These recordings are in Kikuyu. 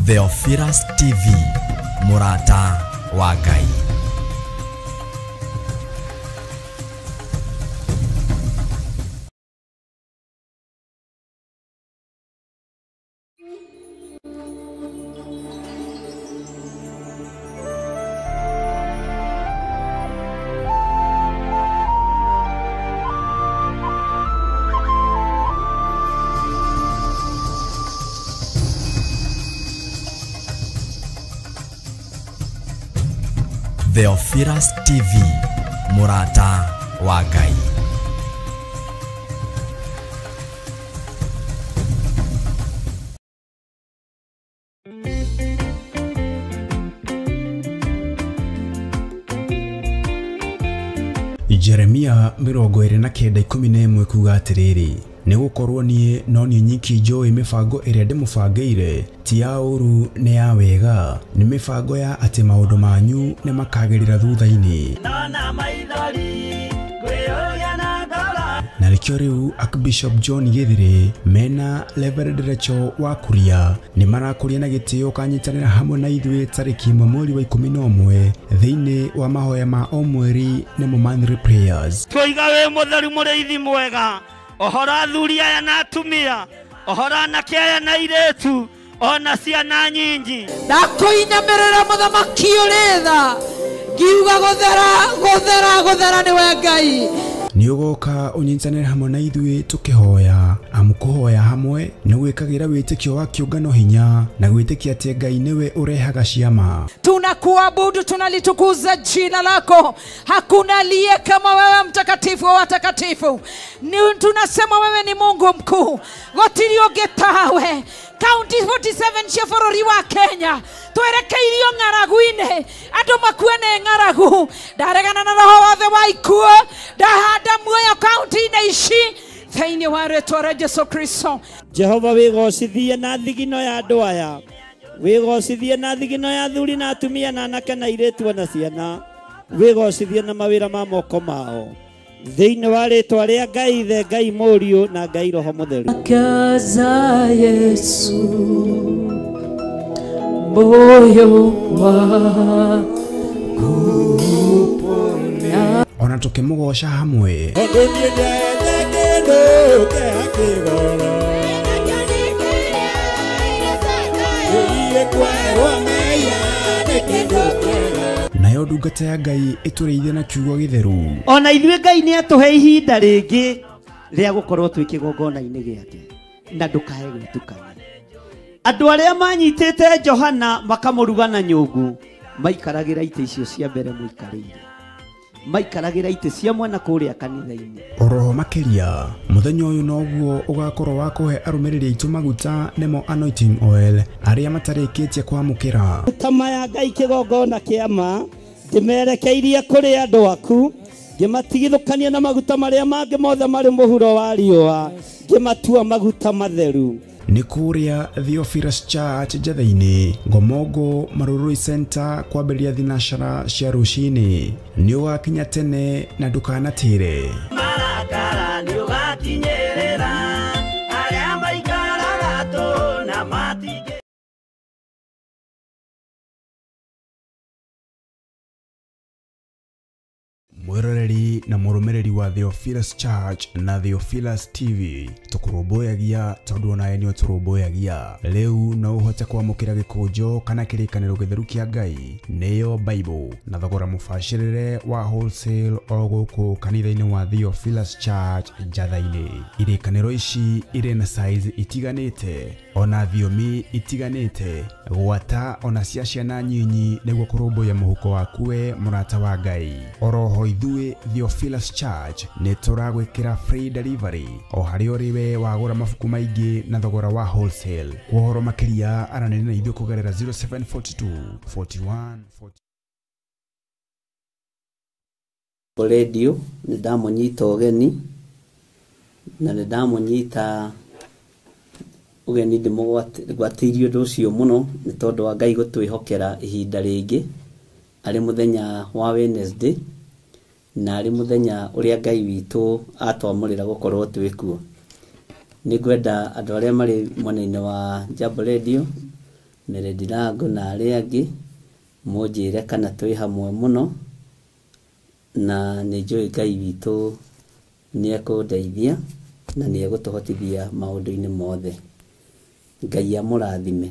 Theophilus TV, mũrata wa Ngai. Theophilus TV, mũrata wa Ngai. Jeremia 29:11 kuga atiriri, nĩgũkorwo niĩ no niĩ nyiki njũĩ mĩbango ĩrĩa ndĩmũbangĩire, ti ya ũũru nĩ ya wega, nĩ mĩbango ya atĩ maũndũ manyu nĩmakagĩrĩra thutha-inĩ. Na nĩkĩo rĩu Archbishop John Githiri mena Reverend Rachel wa Kuria nĩ marakũria na gĩtĩo kanyitanĩra hamwe na ithuĩ tarĩki 1 mweri wa 11 thĩinĩ wa mahoya ma o mweri nĩmo monthly prayers. Twoiga wĩ mũtheru mũrĩithi mwega, ũhoro athuri aya na atumia, ũhoro anake aya na airĩtu, ona ciana nyingi. Ndakũinamĩrĩra mũthamaki ũrĩ tha, ngiuga gũthera gũthera gũthera nĩwe Ngai. Nĩ ũgoka ũnyitanĩre hamwe na ithuĩ tũkĩhoya, amu kũhoya hamwe nĩ gwĩkagĩra wĩtĩkio wa kĩũngano hinya na gwĩtĩkia atĩ Ngai nĩwe ũrehaga ciama. Tunakuabudu, tunalitukuza jina lako. Hakuna aliye kama wewe, mtakatifu wa watakatifu. Tunasema wewe ni Mungu mkuu. Gũtirĩ ũngĩ tawe. County 47 cia bũrũri wa Kenya twerekeirio ng'aragu-inĩ, andũ makue nĩ ng'aragu. Ndaregana na roho wothe wa ikuũ, ndahanda muoyo kaunti-inĩ ici thĩinĩ wa rĩtwa rĩa Jesu Kristo. Jehova wĩgocithie na thigino ya andũ aya, wĩgocithie na thigino ya athuri na atumia na anake na airĩtu na ciana, wĩgocithie na mawĩra ma moko mao thĩinĩ wa rĩtwa rĩa Ngai Ithe, Ngai Mũriũ na Ngai Roho Mũtheru. Kaza Yesu moyo wangu upone. Ona tũkĩmũgoca hamwe. Nayo ndungata ya Ngai ĩtũrĩithie na kiugo gĩtheru. Ona ithuĩ Ngai nĩ atũhe ihinda rĩngĩ rĩa gũkorwo twĩ kĩgongona-inĩ gĩake, na ndũkae gwĩtukania. Andũ arĩa manyitĩte Johana makamũruga na nyũngũ maikaragĩra itĩ icio cia mbere mũikarĩire, maikaragĩra itĩ cia mwena kũrĩa kanitha-inĩ. Oroho makĩria mũthenya ũyũ noguo ũgakorwo wa kũhe arũmĩrĩri aitũ maguta nĩmo anointing oil arĩa matarĩkĩtie kwamũkĩra. Maguta maya Ngai kĩgongona kĩa ma ndĩmerekeirie kũrĩ andũ aku, ngĩmatigithũkania na maguta marĩa mangĩ mothe marĩ mũhuro wa riũa, ngĩmatua maguta matheru. Nĩ kũrĩa Theophilus Church Njatha-inĩ, Ngomongo Marurui Center, kwambĩrĩria thinacara cia rũcinĩ. Nĩ ũgakinya tene na ndũkanatĩre. Marakara nĩ ũgakinyĩrĩra arĩa maikaraga tũ na matingĩ. Mwĩroreri na mũrũmĩrĩri wa Theophilus Church na Theophilus TV, tũkũrũmbũyagia tondũ onawe nĩ ũtũrũmbũyagia. Rĩu no ũhote kwamũkĩra gĩkũnjo kana kĩrĩkanĩro gĩtheru kĩa Ngai, nĩyo Bible, na thogora mũbacĩrĩre wa wholesale o gũkũ kanitha-inĩ wa Theophilus Church Njatha-inĩ. Irĩkanĩro ici irĩ na size itiganĩte, ona thiomi itiganĩte, gwata ona cia ciana nyinyi, nĩguo kũrũmbũiya mũhuko waku we mũrata wa Ngai. Oroho ithuĩ Theophilus Church nĩ tũragwĩkĩra free delivery o harĩa ũrĩ we wagũra mabuku maingĩ na thogora wa wholesale. Kwa ũhoro makĩria aranĩria na ithuĩ kũgerera 0742 41 40. Radio nĩ ndamũnyita ũgeni, na nĩ ndamũnyita ũgeni ndĩmũgwatĩirie ũndũ ũcio mũno nĩ tondũ wa Ngai gũtwĩhokera ihinda rĩngĩ arĩ mũthenya wa Wednesday na arĩ mũthenya ũrĩa Ngai witũ atwamũrĩra gũkorwo twĩ kuo. Nĩ ngwenda andũ arĩa marĩ mwena-inĩ wa Jambo Radio Mary Ndirango na arĩa angĩ, mũnjĩre kana twĩ hamwe mũno, na nĩ njũĩ Ngai witũ nĩ ekũndeithia na nĩ egũtũhotithia maũndũ-inĩ mothe. Ngai amũrathime.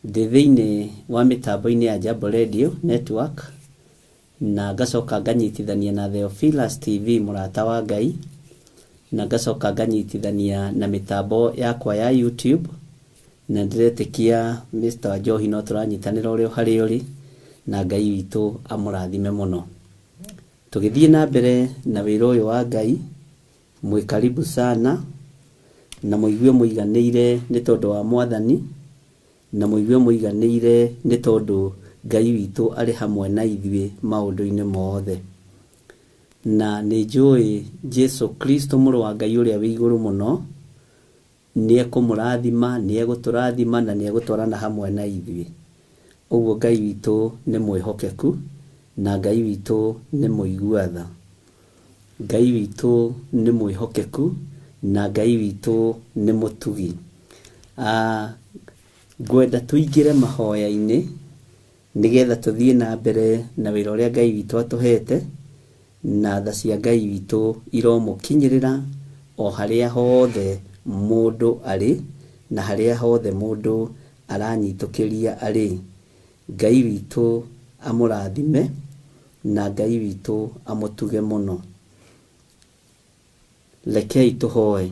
Ndĩ thĩinĩ wa mĩtambo-inĩ ya Jambo Radio Network, na ngacoka nganyitithania na Theophilus TV mũrata wa Ngai, na ngacoka nganyitithania na mĩtambo yakwa ya YouTube, na ndĩretĩkia Mr. Wanjohi no tũranyitanĩra ũrĩa harĩa ũrĩ, na Ngai witũ amũrathime mũno. Tũgĩthiĩ na mbere na wĩra ũyũ wa Ngai, mwĩ karibu sana, na mũigue mũiganĩire nĩ tondũ wa Mwathani, na mũigue mũiganĩire nĩ tondũ Ngai witũ arĩ hamwe na ithuĩ maũndũ-inĩ mothe. Na nĩ njũĩ Jesu Kristo mũrũ wa Ngai ũrĩa wĩ igũrũ mũno nĩ ekũmũrathima, nĩ egũtũrathima na nĩ egũtwarana hamwe na ithuĩ. Ũguo Ngai witũ nĩ mwĩhokeku na Ngai witũ nĩ mũigua tha. Ngai witũ nĩ mwĩhokeku na Ngai witũ nĩ mũtugi. Ngwenda tũingĩre mahoya-inĩ nĩgetha tũthiĩ na mbere na wĩra ũrĩa Ngai witũ atũhete, na tha cia Ngai witũ iromũkinyĩrĩra o harĩa hothe mũndũ arĩ na harĩa hothe mũndũ aranyitũkĩria arĩ. Ngai witũ amũrathime na Ngai witũ amũtuge mũno. Rekei tũhoe.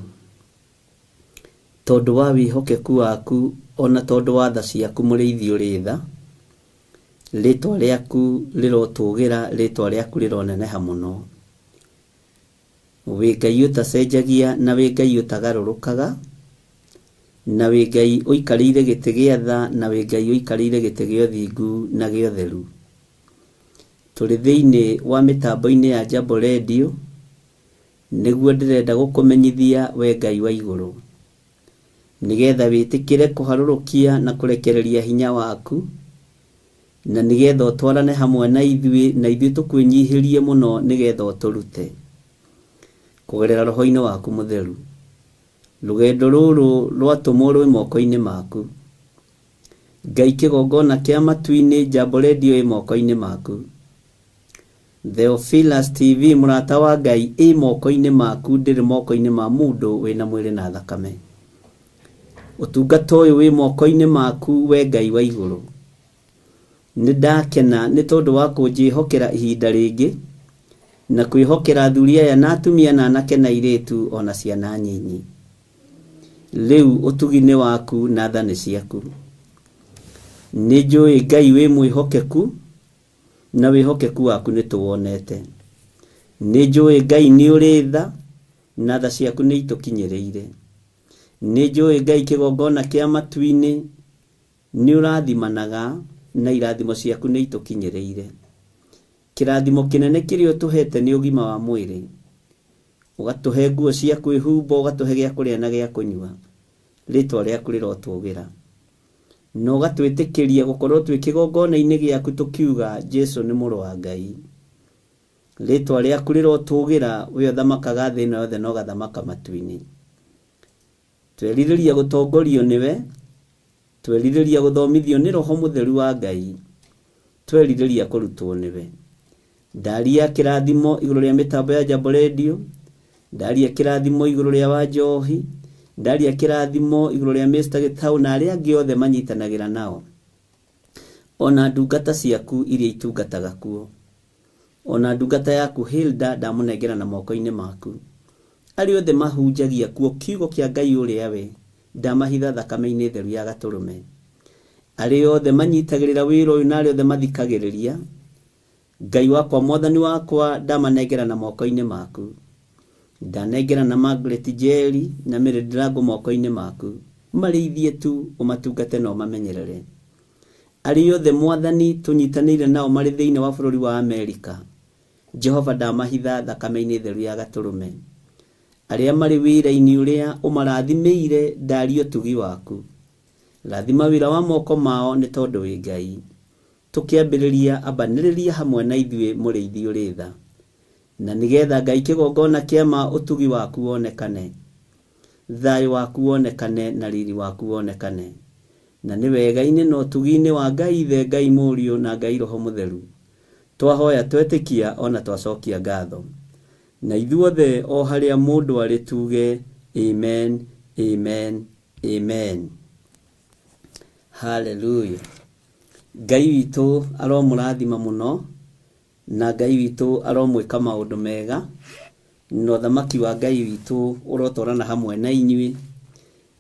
Tondũ wa wĩhokeku waku ona tondũ wa tha ciaku mũrĩithi ũrĩ tha, rĩtwa rĩaku rĩrotũgĩra, rĩtwa rĩaku rĩroneneha mũno. Wĩ Ngai ũtacenjagia na wĩ Ngai ũtagarũrũkaga, na wĩ Ngai ũikarĩire gĩtĩ gĩa tha, na wĩ Ngai ũikarĩire gĩtĩ gĩa ũthingu na gĩa ũtheru. Tũrĩ thĩinĩ wa mĩtambo-inĩ ya Jambo Radio, nĩguo ndĩrenda gũkũmenyithia we Ngai wa igũrũ, nĩgetha wĩtĩkĩre kũharũrũkia na kũrekereria hinya waku, na nĩgetha ũtwarane hamwe na ithuĩ, na ithuĩ tũkwĩnyihĩrie mũno nĩgetha ũtũrute kũgerera roho-inĩ waku mũtheru. Rũgendo rũrũ rwatũmwo rwĩ moko-inĩ maku. Ngai kĩgongona kĩa matu-inĩ, Jambo Radio ĩ moko-inĩ maku. Theophilus TV mũrata wa Ngai ĩ moko-inĩ maku, ndĩrĩ moko-inĩ ma mũndũ wĩna mwĩrĩ na thakame. Ũtungata ũyũ wĩ moko-inĩ maku we Ngai wa igũrũ. Nĩ ndakena nĩ tondũ wa kũnjĩhokera ihinda rĩngĩ, na kwĩhokera athuri aya na atumia na anake na airĩtu ona ciana nyinyi. Rĩu ũtugi nĩ waku na tha nĩ ciaku. Nĩ njũĩ Ngai wĩ mwĩhokeku, na wĩhokeku waku nĩ tũwonete. Nĩ njũĩ Ngai nĩ ũrĩ tha, na tha ciaku nĩ itũkinyĩrĩire. Nĩ njũĩ Ngai kĩgongona kĩa matu-inĩ nĩ ũrathimanaga, na irathimo ciaku nĩ itũkinyĩrĩire. Kĩrathimo kĩnene kĩrĩa ũtũhete nĩ ũgima wa mwĩrĩ, ũgatũhe nguo cia kwĩhumba, ũgatũhe gĩa kũrĩa na gĩa kũnyua. Rĩtwa rĩaku rĩrotũgĩra, na ũgatwĩtĩkĩria gũkorwo twĩ kĩgongona-inĩ gĩaku tũkiuga Jesu nĩ mũrũ wa Ngai. Rĩtwa rĩaku rĩrotũgĩra, we ũthamakaga thĩ ĩno yothe na ũgathamaka matu-inĩ. Twerirĩria gũtongorio nĩwe, twerirĩria gũthomithio nĩ Roho Mũtheru wa Ngai, twerirĩria kũrutwo nĩwe. Ndaria kĩrathimo igũrũ rĩa mĩtambo ya Jambo Radio, ndaria kĩrathimo igũrũ rĩa Wanjohi, ndaria kĩrathimo igũrũ rĩa Mr. Gĩtau na arĩa angĩ othe manyitanagĩra nao, ona ndungata ciaku iria itungataga kuo, ona ndungata yaku Hilda ndamũnengera na moko-inĩ maku. Arĩa othe mahunjagia kuo kiugo kĩa Ngai ũrĩa we, ndamahitha thakame-inĩ theru ya gatũrũme. Arĩa othe manyitagĩrĩra wĩra ũyũ na arĩa othe mathikagĩrĩria, Ngai wakwa Mwathani wakwa ndamanengera na moko-inĩ maku. Ndanengera na Margaret Njeri na Mary Ndirango moko-inĩ maku. Marĩithie tu, ũmatungate na ũmamenyerere. Arĩa othe Mwathani tũnyitanĩire nao marĩ thĩinĩ wa bũrũri wa Amerika, Jehova ndamahitha thakame-inĩ theru ya gatũrũme. Arĩa marĩ wĩra-inĩ ũrĩa ũmarathimĩire, ndaria ũtugi waku. Rathima wĩra wa moko mao nĩ tondũ wĩ Ngai. Tũkĩambĩrĩria ambanĩrĩria hamwe na ithuĩ mũrĩithi ũrĩ tha, na nĩgetha Ngai kĩgongona kĩa ma ũtugi waku wonekane, thayũ waku wonekane, na riri waku wonekane. Na nĩ wega-inĩ na ũtugi-inĩ wa Ngai Ithe, Ngai Mũriũ na Ngai Roho Mũtheru. Twahoya twetĩkia ona twacokia ngatho. Na ithuothe o harĩa mũndũ arĩ tuge amen, amen, amen. Hallelujah. Ngai witũ aromũrathima mũno na Ngai witũ aromwĩka maũndũ mega na ũthamaki wa Ngai witũ ũrotwarana hamwe na inyuĩ.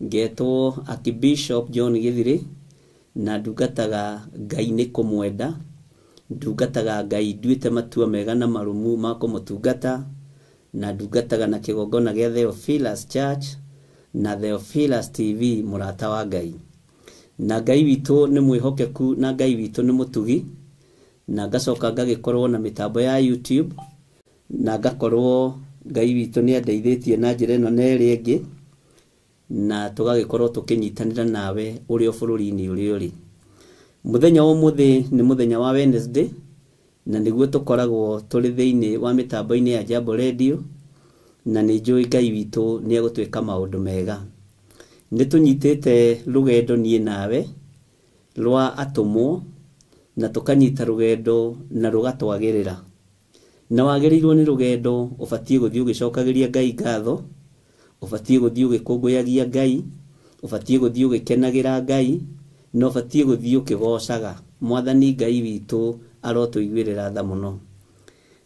Ngetwo Archbishop John Githiri na ndungataga Ngai nĩ kũmwenda, ndungataga Ngai nduĩte matua mega na marũmu ma kũmũtungata, na ndungataga na kĩgongona gĩa Theophilus Church na Theophilus TV, mũrata wa Ngai. Na Ngai witũ nĩ mwĩhokeku na Ngai witũ nĩ mũtugi, na ngacoka ngagĩkorwo na mĩtambo ya YouTube, na ngakorwo Ngai witũ nĩ andeithĩtie na njĩra ĩno na ĩrĩa ĩngĩ, na tũgagĩkorwo tũkĩnyitanĩra nawe ũrĩ o bũrũri-inĩ ũrĩa ũrĩ. Mũthenya wa ũmũthĩ nĩ mũthenya wa Wednesday, na nĩguo tũkoragwo tũrĩ thĩinĩ wa mĩtambo-inĩ ya Jambo Radio, na nĩ njũĩ Ngai witũ nĩ egũtwĩka maũndũ mega. Nĩ tũnyitĩte rũgendo niĩ nawe rwa atũmwo, na tũkanyita rũgendo na rũgatwagĩrĩra. Na wagĩrĩirwo nĩ rũgendo ũbatiĩ gũthiĩ ũgĩcokagĩria Ngai ngatho, ũbatiĩ gũthiĩ ũgĩkũngũyagia Ngai, ũbatiĩ gũthiĩ ũgĩkenagĩra Ngai, na ũbatiĩ gũthiĩ ũkĩgocaga Mwathani Ngai witũ arotũiguĩrĩra tha mũno.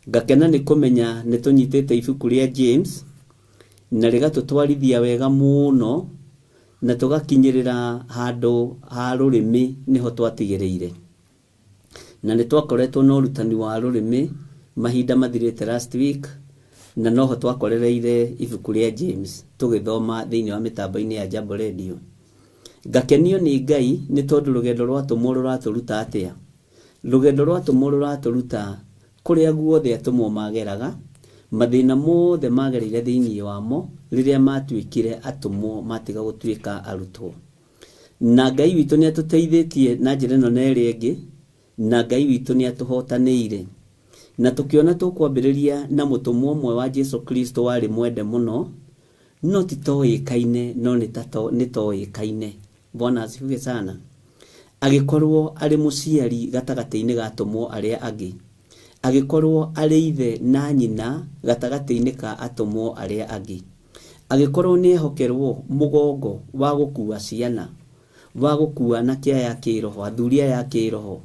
Ngakena nĩ kũmenya nĩ tũnyitĩte ibuku rĩa James na rĩgatũtwarithia wega mũno, na tũgakinyĩrĩra handũ ha rũrĩmĩ nĩho twatigĩrĩire. Na nĩ twakoretwo na ũrutani wa rũrĩmĩ mahinda mathirĩte last week, na noho twakorereire ibuku rĩa James tũgĩthoma thĩinĩ wa mĩtambo-inĩ ya Jambo Radio. Ngakenio nĩ Ngai nĩ tondũ rũgendo rwa atũmwo rũratũruta atĩa? Rũgendo rwa atũmwo rũratũruta kũrĩa guothe atũmwo mageraga, mathĩna mothe magereire thĩinĩ wamo rĩrĩa matuĩkire atũmwo matiga gũtuĩka arutwo. Na Ngai witũ nĩ atũteithĩtie na njĩra ĩno na ĩrĩa ĩngĩ, na Ngai witũ nĩ atũhotanĩire. Na tũkĩona tũkwambĩrĩria na mũtũmwo ũmwe wa Jesu Kristo warĩ mwende mũno, no ti toĩkaine, no nĩ toĩkaine. Bwana asifiwe sana. Agĩkorwo arĩ mũciari gatagatĩ-inĩ ga atũmwo arĩa angĩ, agĩkorwo arĩ ithe na nyina gatagatĩ-inĩ ka atũmwo arĩa angĩ, agĩkorwo nĩ ehokerwo mũgongo wa gũkua ciana, wa gũkua anake aya a kĩroho, athuri aya a kĩroho,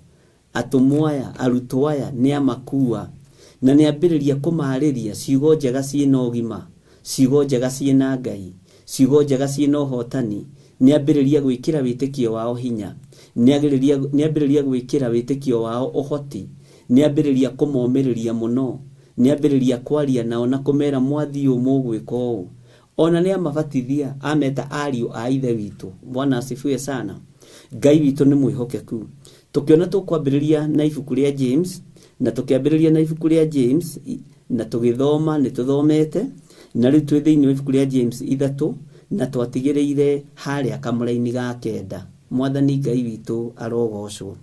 atũmwo aya, arutwo aya nĩ amakua, na nĩ ambĩrĩria kũmarĩria ciugo njega ciĩna ũgima, ciugo njega ciĩna Ngai, ciugo njega ciĩna ũhotani. Nĩ ambĩrĩria gwĩkĩra wĩtĩkio wao hinya, nĩ ambĩrĩria gwĩkĩra wĩtĩkio wao ũhoti, nĩ ambĩrĩria kũmomĩrĩria mũno, nĩ ambĩrĩria kwaria nao na kũmera mwathiĩ ũũ mũgwĩka ũũ. Ona nĩ amabatithia, ameta ariũ a Ithe witũ. Bwana asifiwe sana. Ngai witũ nĩ mwĩhokeku. Tũkĩona tũkwambĩrĩria na ibuku rĩa James, na tũkĩambĩrĩria na ibuku rĩa James, na tũgĩthoma, nĩ tũthomete, na rĩu twĩ thĩinĩ wa ibuku rĩa James 3, na twatigĩrĩire harĩa kamũraini ga 9. Mwathani Ngai witũ arogocwo.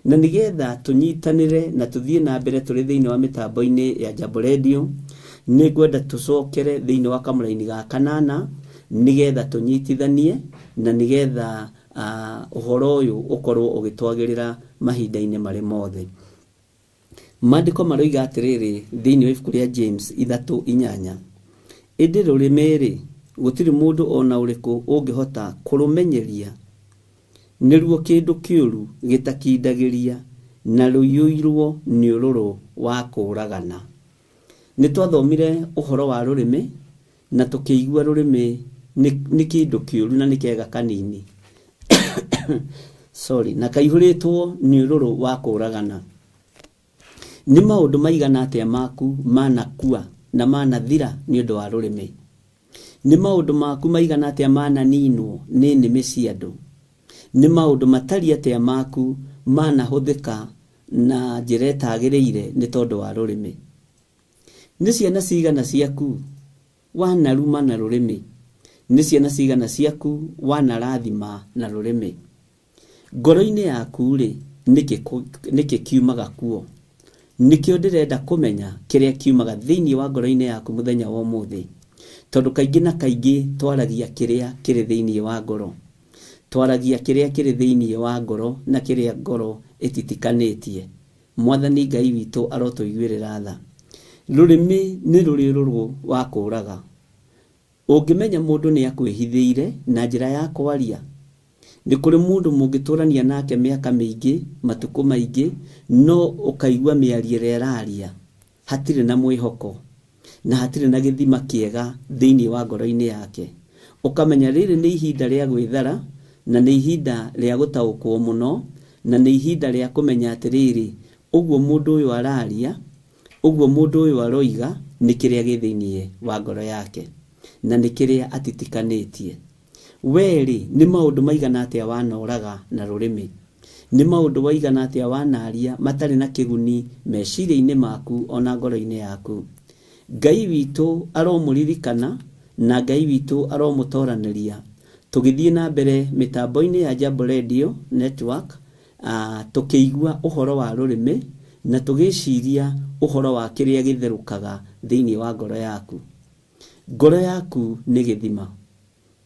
Na nĩgetha tũnyitanĩre na tũthiĩ na mbere tũrĩ thĩinĩ wa mĩtambo-inĩ ya Jambo Radio, nĩ ngwenda tũcokere thĩinĩ wa kamũraini ga 8 nĩgetha tũnyitithanie na nĩgetha ũhoro ũyũ ũkorwo ũgĩtwagĩrĩra mahinda-inĩ marĩ mothe. Maandĩko maroiga atĩrĩrĩ thĩinĩ wa ibuku rĩa James 3:8, ĩndĩ rũrĩmĩ-rĩ, gũtirĩ mũndũ ona ũrĩkũ ũngĩhota kũrũmenyeria, nĩruo kĩndũ kĩũru gĩtakindagĩria na rũiyũirwo nĩ ũrũrũ wa kũũragana. Nĩ twathomire ũhoro wa rũrĩmĩ na tũkĩigua rũrĩmĩ nĩ kĩndũ kĩũru na nĩ kega kanini. Sorry, na kaihũrĩtwo nĩ ũrũrũ wa kũũragana. Nĩ maũndũ maigana atĩa maku manakua na manathira nĩ ũndũ wa rũrĩmĩ? Nĩ maũndũ maku maigana atĩa mananinwo nĩ nĩmĩ cia andũ? Nĩ maũndũ matariĩ atĩa maku manahũthĩka na njĩra ĩtagĩrĩire nĩ tondũ wa rũrĩmĩ? Nĩ ciana cigana ciaku wanaruma na rũrĩmĩ? Nĩ ciana cigana ciaku wanarathima na rũrĩmĩ? Ngoro-inĩ yaku rĩ, nĩkĩ kiumaga kuo? Nĩkĩo ndĩrenda kũmenya kĩrĩa kiumaga thĩinĩ wa ngoro-inĩ yaku mũthenya wa ũmũthĩ, tondũ kaingĩ na kaingĩ twaragia kĩrĩa kĩrĩ thĩinĩ wa ngoro. Twaragia kĩrĩa kĩrĩ thĩinĩ wa ngoro na kĩrĩa ngoro ĩtitikanĩtie. Mwathani Ngai witũ arotũiguĩrĩra tha. Rũrĩmĩ nĩ rũrĩ rũrũ wa kũũraga. Ũngĩmenya mũndũ nĩ akwĩhithĩire na njĩra ya kwaria, nĩ kũrĩ mũndũ mũngĩtũrania nake mĩaka mĩingĩ, matukũ maingĩ, no ũkaigua mĩario ĩrĩa ĩraria hatirĩ na mwĩhoko na hatirĩ na gĩthima kĩega thĩinĩ wa ngoro-inĩ yake. Ũkamenya rĩrĩ nĩ ihinda rĩa gwĩthara na nĩ ihinda rĩa gũtaũkwo mũno na nĩ ihinda rĩa kũmenya atĩrĩrĩ, ũguo mũndũ ũyũ araria, ũguo mũndũ ũyũ aroiga nĩ kĩrĩa gĩ thĩinĩ wa ngoro yake na nĩ kĩrĩa atitikanĩtie. Werĩ nĩ maũndũ maigana atĩa wanoraga na rũrĩmĩ, nĩ maũndũ maigana atĩa wanaria matarĩ na kĩguni meciria-inĩ maku ona ngoro-inĩ yaku. Ngai witũ aromũririkana na Ngai witũ aromũtoranĩria. Tũgĩthiĩ na mbere mĩtambo-inĩ ya Jambo Radio Network, tũkĩigua ũhoro wa rũrĩmĩ na tũgĩciria ũhoro wa kĩrĩa gĩtherũkaga thĩinĩ wa ngoro yaku. Ngoro yaku nĩ gĩthima,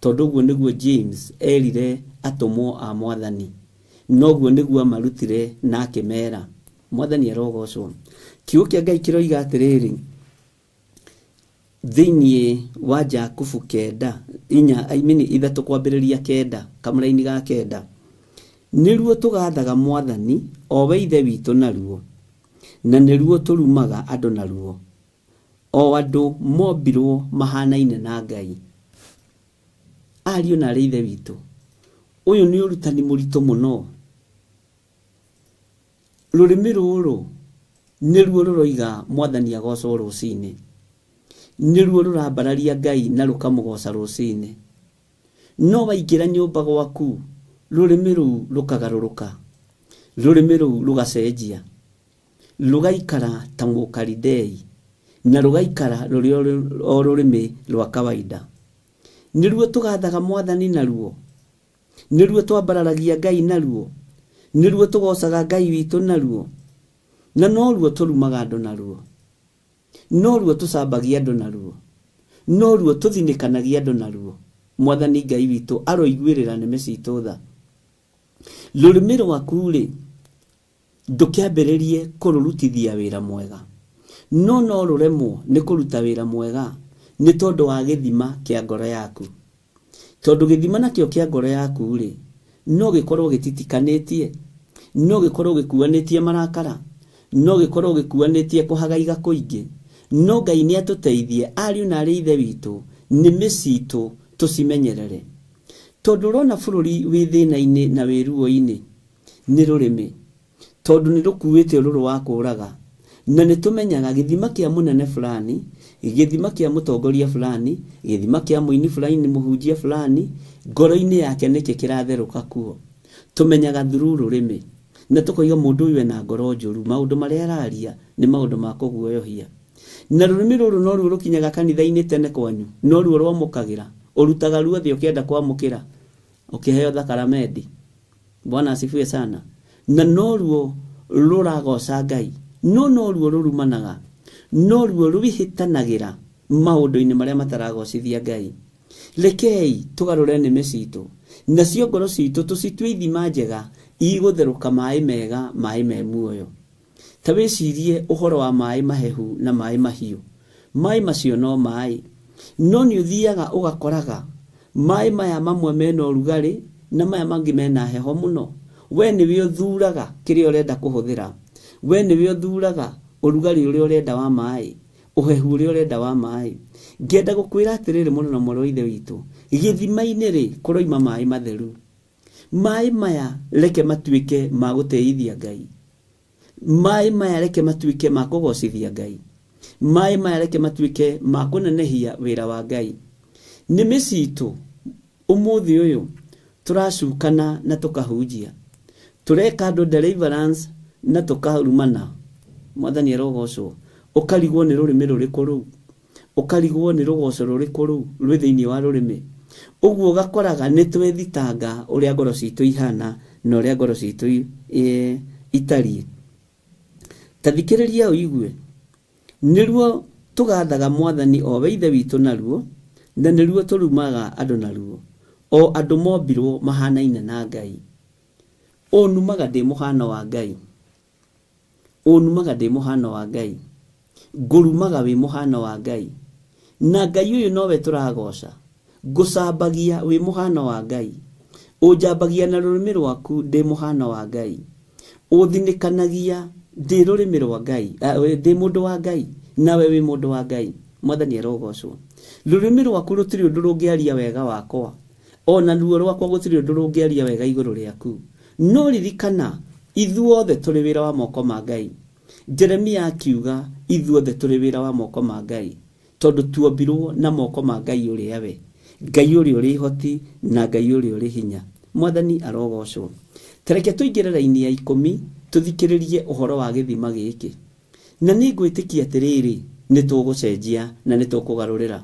tondũ ũguo nĩguo James erire atũmwo a Mwathani, noguo nĩguo amarutire na akĩmera. Mwathani arogocwo. Kiugo kĩa Ngai kĩroiga atĩrĩrĩ thĩinĩ wa Jakubu 9 inya, I mean 3 kwambĩrĩria 9 kamũraini ga 9, nĩruo tũgathaga Mwathani o we Ithe witũ naruo, na nĩruo tũrumaga andũ naruo, o andũ mombirwo mahanaine na Ngai. Ariũ na arĩ Ithe witũ, ũyũ nĩ ũrutani mũritũ mũno. Rũrĩmĩ rũrũ nĩruo rũroiga Mwathani agocwo rũcinĩ, nĩruo rũrambararia Ngai na rũkamũgoca rũcinĩ. No waingĩra nyũmba gwaku, rũrĩmĩ rũu rũkagarũrũka, rũrĩmĩ rũu rũgacenjia, rũgaikara ta mũkaridei na rũgaikara rũrĩ o rũrĩmĩ rwa kawaida. Nĩruo tũgathaga Mwathani naruo, nĩruo twambararagia Ngai naruo, nĩruo tũgocaga Ngai witũ naruo, na noruo tũrumaga andũ naruo, noruo tũcambagia andũ naruo, noruo tũthinĩkanagia andũ naruo. Mwathani Ngai witũ aroiguĩrĩra nĩmĩ citũ tha. Rũrĩmĩ rwaku rĩ, ndũkĩambĩrĩrie kũrũrutithia wĩra mwega, no no rũremwo nĩ kũruta wĩra mwega nĩ tondũ wa gĩthima kĩa ngoro yaku. Tondũ gĩthima nakĩo kĩa ngoro yaku rĩ, no gĩkorwo gĩtitikanĩtie, no gĩkorwo gĩkuanĩtie marakara, no gĩkorwo gĩkuanĩtie kũhagaiga kũingĩ. No Ngai nĩ atũteithie ariũ na arĩ Ithe witũ, nĩmĩ citũ tũcimenyerere. Tondũ ũrona bũrũri wĩ thĩna-inĩ na wĩ ruo-inĩ nĩ rũrĩmĩ, tondũ nĩ rũkuĩte ũrũrũ wa kũũraga. Na nĩ tũmenyaga gĩthima kĩa mũnene fulani, gĩthima kĩa mũtongoria fulani, gĩthima kĩa mũini fulani, mũhunjia fulani, ngoro-inĩ yake nĩkĩ kĩratherũka kuo. Tũmenyaga through rũrĩmĩ na tũkoiga mũndũ ũyũ ena ngoro njũru, maũndũ marĩa araria nĩ maũndũ ma kũguoyohia. Na rũrĩmĩ rũrũ noruo rũkinyaga kanitha-inĩ tene kwanyu, noruo rwamũkagĩra, ũrutaga ruothe ũkĩenda kwamũkĩra, ũkĩheo thakramenti. Bwana asifiwe sana. Na noruo rũragoca Ngai, no noruo rũrumanaga, noruo rwĩhĩtanagĩra maũndũ-inĩ marĩa mataragocithia Ngai. Rekei tũgarũre nĩmĩ citũ, nacio ngoro citũ tũcitue ithima njega igũtherũka maĩ mega, maĩ me muoyo. Ta wĩcirie ũhoro wa maĩ mahehu na maĩ mahiũ. Maĩ macio no maĩ, no nĩ ũthiaga ũgakoraga maĩ maya mamwe mena ũrugarĩ na maya mangĩ mena heho mũno. We nĩwe ũthuraga kĩrĩa ũrenda kũhũthĩra, we nĩwe ũthuraga ũrugarĩ ũrĩa ũrenda wa maĩ, ũhehu ũrĩa ũrenda wa maĩ. Ngĩenda gũkwĩra atĩrĩrĩ mũno na mwarĩ wa Ithe witũ, gĩthima-inĩ rĩ kũroima maĩ matheru. Maĩ maya reke matuĩke ma gũteithia Ngai, maĩ maya reke matuĩke ma kũgocithia Ngai, maĩ maya reke matuĩke ma kũnenehia wĩra wa Ngai. Nĩmĩ citũ ũmũthĩ ũyũ tũracukana na tũkahunjia, tũreka andũ deliverance na tũkarumana. Mwathani arogocwo. Ũkarigwo nĩ rũrĩmĩ rũrĩkũ rũu, ũkarigwo nĩ rũgoco rũrĩkũ rũu rwĩ thĩinĩ wa rũrĩmĩ. Ũguo ũgakoraga nĩ twethitanga ũrĩa ngoro citũ ihana na ũrĩa ngoro citũ itariĩ. Ta thikĩrĩria ũigue, nĩruo tũgathaga Mwathani o we Ithe witũ naruo, na nĩruo tũrumaga andũ naruo, O andũ mombirwo mahanaine na Ngai. Ũnumaga ndĩ mũhano wa Ngai. Ũnumaga ndĩ mũhano wa Ngai. Ngũrumaga wĩ mũhano wa Ngai. Na Ngai ũyũ nowe tũragoca. Ngũcambagia wĩ mũhano wa Ngai. Ũnjambagia na rũrĩmĩ rwaku ndĩ mũhano wa Ngai. Ũthinĩkanagia ndĩ rũrĩmĩ rwa Ngai, ndĩ mũndũ wa Ngai, nawe wĩ mũndũ wa Ngai. Mwathani arogocwo. Rũrĩmĩ rwaku rũtirĩ ũndũ rũngĩaria wega wakwa, ona ruo rwakwa gũtirĩ ũndũ rũngĩaria wega igũrũ rĩaku. No ririkana ithuothe tũrĩ wĩra wa moko ma Ngai. Jeremia akiuga ithuothe tũrĩ wĩra wa moko ma Ngai, tondũ tuombirwo na moko ma Ngai ũrĩa we Ngai ũrĩa ũrĩ ihoti na Ngai ũrĩa ũrĩ hinya. Mwathani arogocwo. Tareke tũingĩre raini ya 10 tũthikĩrĩrie ũhoro wa gĩthima gĩkĩ. Na nĩ ngwĩtĩkia atĩrĩrĩ, nĩ tũgũcenjia na nĩ tũkũgarũrĩra.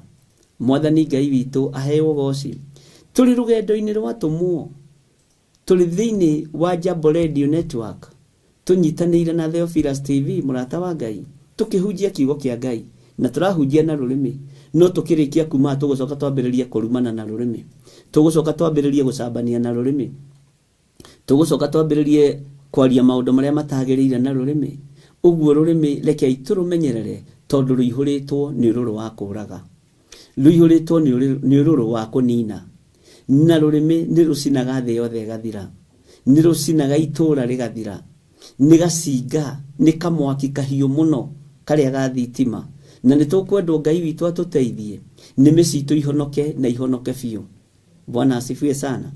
Mwathani Ngai witũ aheo ũgoci. Tũrĩ rũgendo-inĩ rwa tũmwo, tũrĩ thĩinĩ wa Jambo Radio Network, tũnyitanĩire na Theophilus TV, mũrata wa Ngai, tũkĩhunjia kiugo kĩa Ngai na tũrahunjia na rũrĩmĩ. No tũkĩrĩkia kuma tũgũcoka twambĩrĩrie kũrumana na rũrĩmĩ, tũgũcoka twambĩrĩrie gũcambania na rũrĩmĩ, tũgũcoka twambĩrĩrie kwaria maũndũ marĩa matagĩrĩire na rũrĩmĩ. Ũguo rũrĩmĩ rekei tũrũmenyerere, tondũ rũihũrĩtwo nĩ ũrũrũ wa kũũraga, rũihũrĩtwo nĩ ũrũrũ wa kũnina. Na rũrĩmĩ nĩ rũcinaga thĩ yothe ĩgathira, nĩ rũcinaga itũũra rĩgathira, nĩ gacinga, nĩ kamwaki kahiũ mũno karĩa ga thitima. Na nĩ tũkwendwo Ngai witũ atũteithie nĩmĩ citũ ihonoke na ihonoke biũ. Bwana asifiwe sana.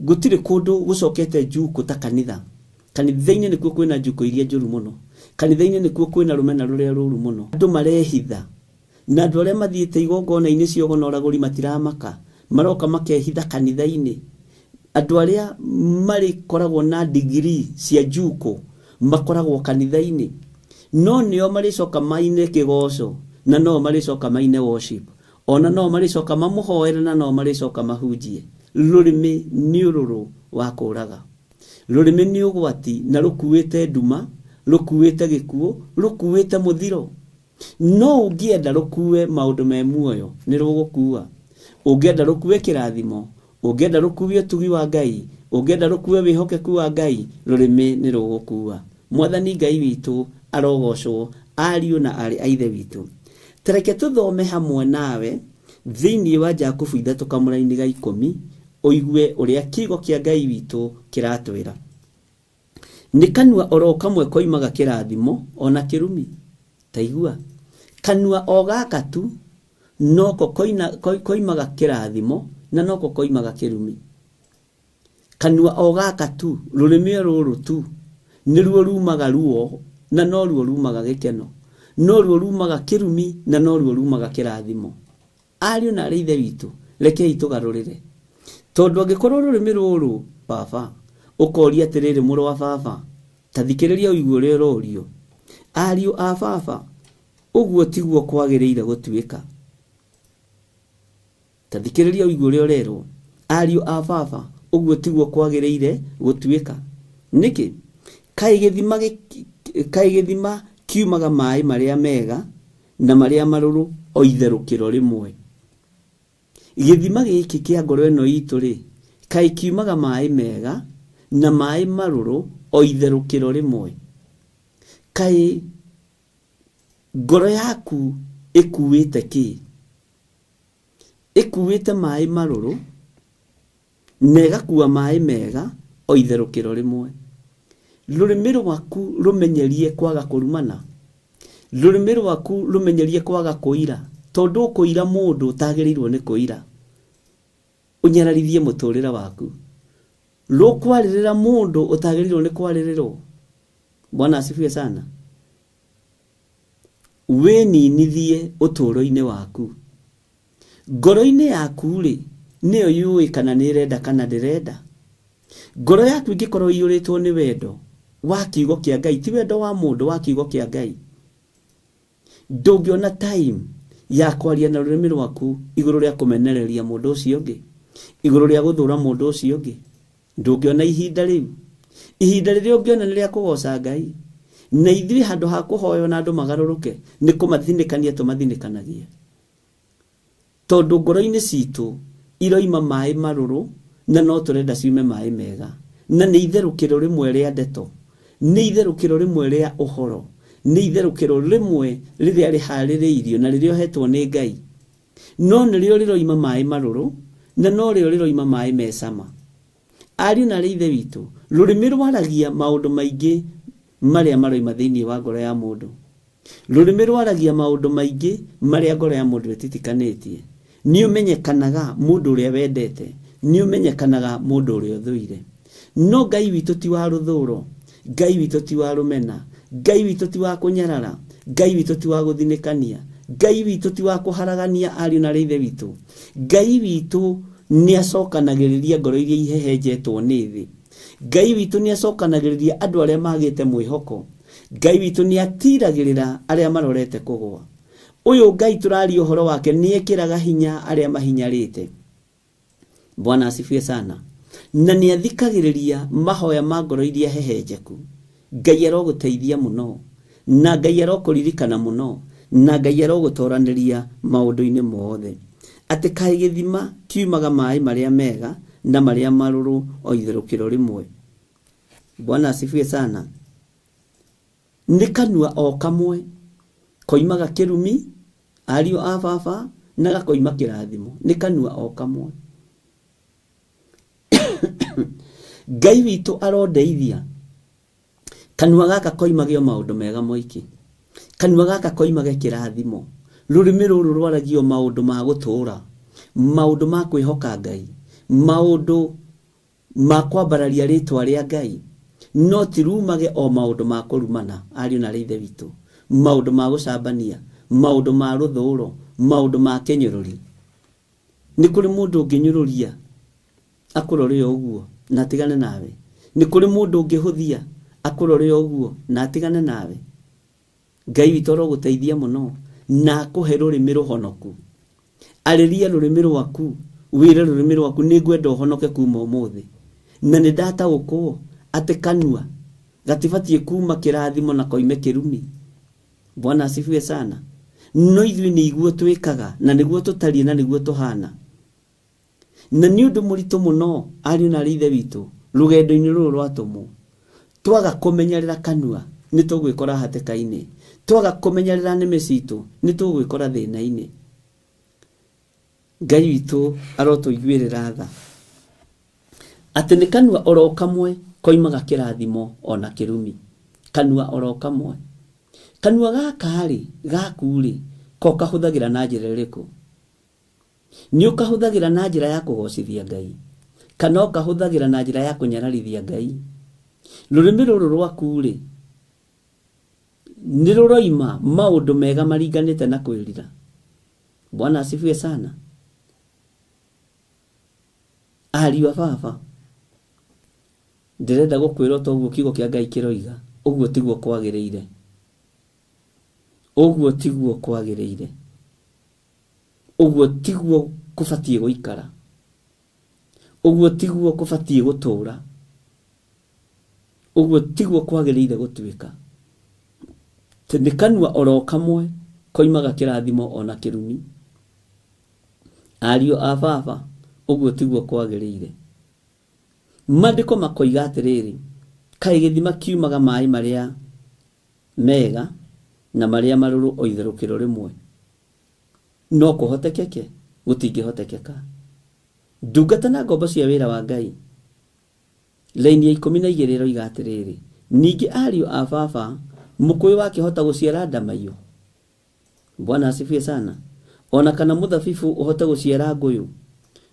Gũtirĩ kũndũ gũcokete njukũ ta kanitha. Kanitha-inĩ nĩkuo kwĩna njukũ iria njũru mũno. Kanitha-inĩ nĩkuo kwĩna rũmena rũrĩa rũru mũno. Andũ marehitha, na andũ arĩa mathiĩte igongona-inĩ cia ũgo na ũragũri matiramaka, maroka makehitha kanitha-inĩ. Andũ arĩa marĩkoragwo na degree cia njukũ makoragwo kanitha-inĩ, no nĩo marĩcoka maine kĩgoco, na no marĩcoka maine worship, ona no marĩcoka mamũhoere, na no marĩcoka mahunjie. Rũrĩmĩ nĩ ũrũrũ wa kũũraga. Rũrĩmĩ nĩ ũgwati, na rũkuĩte nduma, rũkuĩte gĩkuũ, rũkuĩte mũthiro. No ũngĩenda rũkue maũndũ me muoyo, nĩ rũgũkua. Ũngĩenda rũkue kĩrathimo, ũngĩenda rũkue ũtugi wa Ngai, ũngĩenda rũkue wĩhokeku wa Ngai, rũrĩmĩ nĩ rũgũkua. Mwathani Ngai witũ arogocwo, ariũ na aarĩ a Ithe witũ. Tareke tũthome hamwe nawe thĩinĩ wa Jakubu 3:10, ũigue ũrĩa kiugo kĩa Ngai witũ kĩratwĩra. Nĩ kanua oro kamwe koimaga kĩrathimo ona kĩrumi. Taigua, kanua o gaka tu noko koimaga kĩrathimo na noko koimaga kĩrumi. Kanua o gaka tu, rũrĩmĩ rũrũ tu nĩruo rumaga ruo na noruo rumaga gĩkeno, noruo rumaga kĩrumi na noruo rumaga kĩrathimo. Ariũ na aarĩ a Ithe witũ, rekei tũgarũrĩre, tondũ angĩkorwo rũrĩmĩ rũrũ baba ũkoria atĩrĩrĩ, mũrũ wa baba, ta thikĩrĩria ũigue ũrĩa ũrorio. Ariũ a baba, ũguo tiguo kwagĩrĩire gũtuĩka. Ta thikĩrĩria ũigue ũrĩa ũrerwo. Ariũ a baba, ũguo tiguo kwagĩrĩire gũtuĩka. Nĩkĩ? Kaĩ gĩthima kiumaga maĩ marĩa mega na marĩa marũrũ o itherũkĩro rĩmwe. Gĩthima gĩkĩ kĩa ngoro ĩno itũ rĩ, kaĩ kiumaga maĩ mega na maĩ marũrũ o itherũkĩro rĩmwe. Kaĩ ngoro yaku ĩkuĩte kĩ? Ĩkuĩte maĩ marũrũ na ĩgakua maĩ mega o itherũkĩro rĩmwe. Rũrĩmĩ rwaku rũmenyerie kwaga kũrumana, rũrĩmĩ rwaku rũmenyerie kwaga kũira, tondũ ũkũira mũndũ ũtagĩrĩirwo nĩ kũira, ũnyararithie mũtũrĩre waku. Rũkwarĩrĩra mũndũ ũtagĩrĩirwo nĩ kwarĩrĩrwo. Bwana asifiwe sana. Wĩninithie ũtũũro-inĩ waku. Ngoro-inĩ yaku rĩ, nĩyo yũĩ kana nĩ ĩrenda kana ndĩrenda. Ngoro yaku ĩngĩkorwo ĩiyũrĩtwo nĩ wendo wa kiugo kĩa Ngai, ti wendo wa mũndũ, wa kiugo kĩa Ngai, ndũngĩona time ya kwaria na rũrĩmĩ rwaku igũrũ rĩa kũmenereria mũndũ ũcio ũngĩ, igũrũ rĩa gũthũra mũndũ ũcio ũngĩ. Ndũngĩona ihinda rĩu. Ihinda rĩrĩa ũngĩona nĩ rĩa kũgoca Ngai. Na ithuĩ handũ ha kũhoywo na andũ magarũrũke, nĩ kũmathinĩkania tũmathinĩkanagia. Tondũ ngoro-inĩ citũ Iroima maĩ marũrũ na no tũrenda ciume maĩ mega. Na nĩ itherũkĩro rĩmwe rĩa ndeto, nĩ itherũkĩro rĩmwe rĩa ũhoro, nĩ itherũkĩro rĩmwe rĩrĩa rĩharĩrĩirio na rĩrĩa ũhetwo nĩ Ngai. No nĩrĩo rĩroima maĩ marũrũ na no rĩo rĩroima maĩ me cama. Ariũ na aarĩ ithe witũ, rũrĩmĩ rwaragia maũndũ maingĩ marĩa maroima thĩinĩ wa ngoro ya mũndũ. Rũrĩmĩ rwaragia maũndũ maingĩ marĩa ngoro ya mũndũ ĩtitikanĩtie. Nĩ ũmenyekanaga mũndũ ũrĩa wendete, nĩ ũmenyekanaga mũndũ ũrĩa ũthũire. No Ngai witũ ti wa rũthũro, Ngai witũ ti wa rũmena, Ngai witũ ti wa kũnyarara, Ngai witũ ti wa gũthinĩkania, Ngai witũ ti wa kũharagania ariũ na aarĩ ithe witũ. Ngai witũ nĩ acokanagĩrĩria ngoro iria ihehenjetwo nĩ thĩ. Ngai witũ nĩ acokanagĩrĩria andũ arĩa magĩte mwĩhoko. Ngai witũ nĩ atiragĩrĩra arĩa marorete kũgũa. Ũyũ Ngai tũraria ũhoro wake nĩ ekĩraga hinya arĩa mahinyarĩte. Bwana asifiwe sana. Na nĩ athikagĩrĩria mahoya ma ngoro iria hehenjeku. Ngai arogũteithia mũno, na Ngai arokũririkana mũno, na Ngai arogũtoranĩria maũndũ-inĩ mothe. Atĩ kaĩ gĩthima kiumaga maĩ marĩa mega na marĩa marũrũ o itherũkĩro rĩmwe. Bwana asifiwe sana. Nĩ kanua o kamwe koimaga kĩrumi ariũ a baba na gakoima kĩrathimo. Nĩ kanua o kamwe. Ngai witũ arondeithia. Kanua gaka koimage o maũndũ mega moiki. Kanua gaka koimage kĩrathimo. Rũrĩmĩ rũrũ rwaragio maũndũ ma gũtũũra, maũndũ ma kwĩhoka Ngai, maũndũ ma kwambararia rĩtwa rĩa Ngai. No ti rumage o maũndũ ma kũrumana ariũ na aarĩ ithe witũ, maũndũ ma gũcambania, maũndũ ma rũthũũro, maũndũ ma kĩnyũrũri. Nĩ kũrĩ mũndũ ũngĩnyũrũria akũrore ũguo na atigane nawe. Nĩ kũrĩ mũndũ ũngĩhũthia akũrore ũguo na atigane nawe. Ngai witũ arogũteithia mũno na akũhe rũrĩmĩ rũhonoku. Arĩria rũrĩmĩ rwaku, wĩre rũrĩmĩ rwaku nĩ ngwenda ũhonoke kuma ũmũthĩ. Na nĩ ndataũkwo atĩ kanua gatibatiĩ kuma kĩrathimo na koime kĩrumi. Bwana asifiwe sana. No ithuĩ nĩ iguo twĩkaga na nĩguo tũtariĩ na nĩguo tũhana. Na nĩ ũndũ mũritũ mũno ariũ na aarĩ ithe witũ rũgendo-inĩ rũrũ rwatũmwo. Twaga kũmenyerera kanua nĩ tũgwĩkora hatĩka-inĩ. Twaga kũmenyerera nĩmĩ citũ nĩ tũgwĩkora thĩna-inĩ. Ngai witũ arotũiguĩrĩra tha. Atĩ nĩ kanua oro kamwe koimaga kĩrathimo ona kĩrumi. Kanua oro kamwe. Kanua gaka rĩ, gaku rĩ, ko kahũthagĩra na njĩra ĩrĩkũ? Nĩ ũkahũthagĩra na njĩra ya kũgocithia Ngai, kana ũkahũthagĩra na njĩra ya kũnyararithia Ngai? Rũrĩmĩ rũrũ rwaku rĩ, nĩ rũroima maũndũ mega maringanĩte na kwĩrira. Bwana asifiwe sana. Ariũ a baba, ndĩrenda gũkwĩra ta ũguo kiugo kĩa Ngai kĩroiga, ũguo tiguo kwagĩrĩire. Ũguo tiguo kwagĩrĩire. Ũguo tiguo kũbatiĩ gũikara. Ũguo tiguo kũbatiĩ gũtũũra. Ũguo tiguo kwagĩrĩire gũtuĩka. Nĩ kanua oro kamwe koimaga kĩrathimo ona kĩrumi. Ariũ a baba, ũguo tiguo kwagĩrĩire. Maandĩko makoiga atĩrĩrĩ, kaĩ gĩthima kiumaga maĩ marĩa mega na marĩa marũrũ o itherũkĩro rĩmwe. No kũhotekeke? Gũtingĩhotekeka. Ndungata na ngombo cia wĩra wa Ngai, laini ya 12 ĩroiga atĩrĩrĩ, ningĩ ariũ a baba, mũkũyũ wakĩhota gũciara ndamaiyũ? Bwana asifiwe sana. Ona kana mũthabibu ũhote gũciara ngũyũ?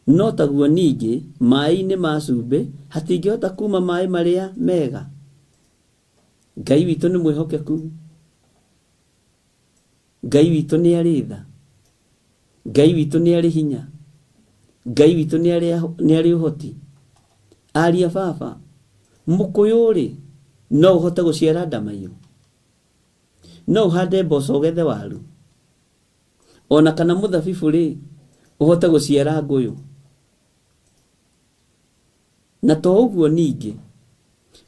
No taguo ningĩ maĩ-inĩ ma cumbĩ hatingĩhota kuma maĩ marĩa mega. Ngai witũ nĩ mwĩhokeku. Ngai witũ nĩ arĩ tha. Ngai witũ nĩ arĩ hinya. Ngai witũ nĩ arĩ ũhoti. Aria baba, mũkũyũ rĩ, no ũhote gũciara ndamaiyũ? No ũhande mboco ũgethe waru? Ona kana mũthabibu rĩ, ũhote gũciara ngũyũ? Na to ũguo ningĩ,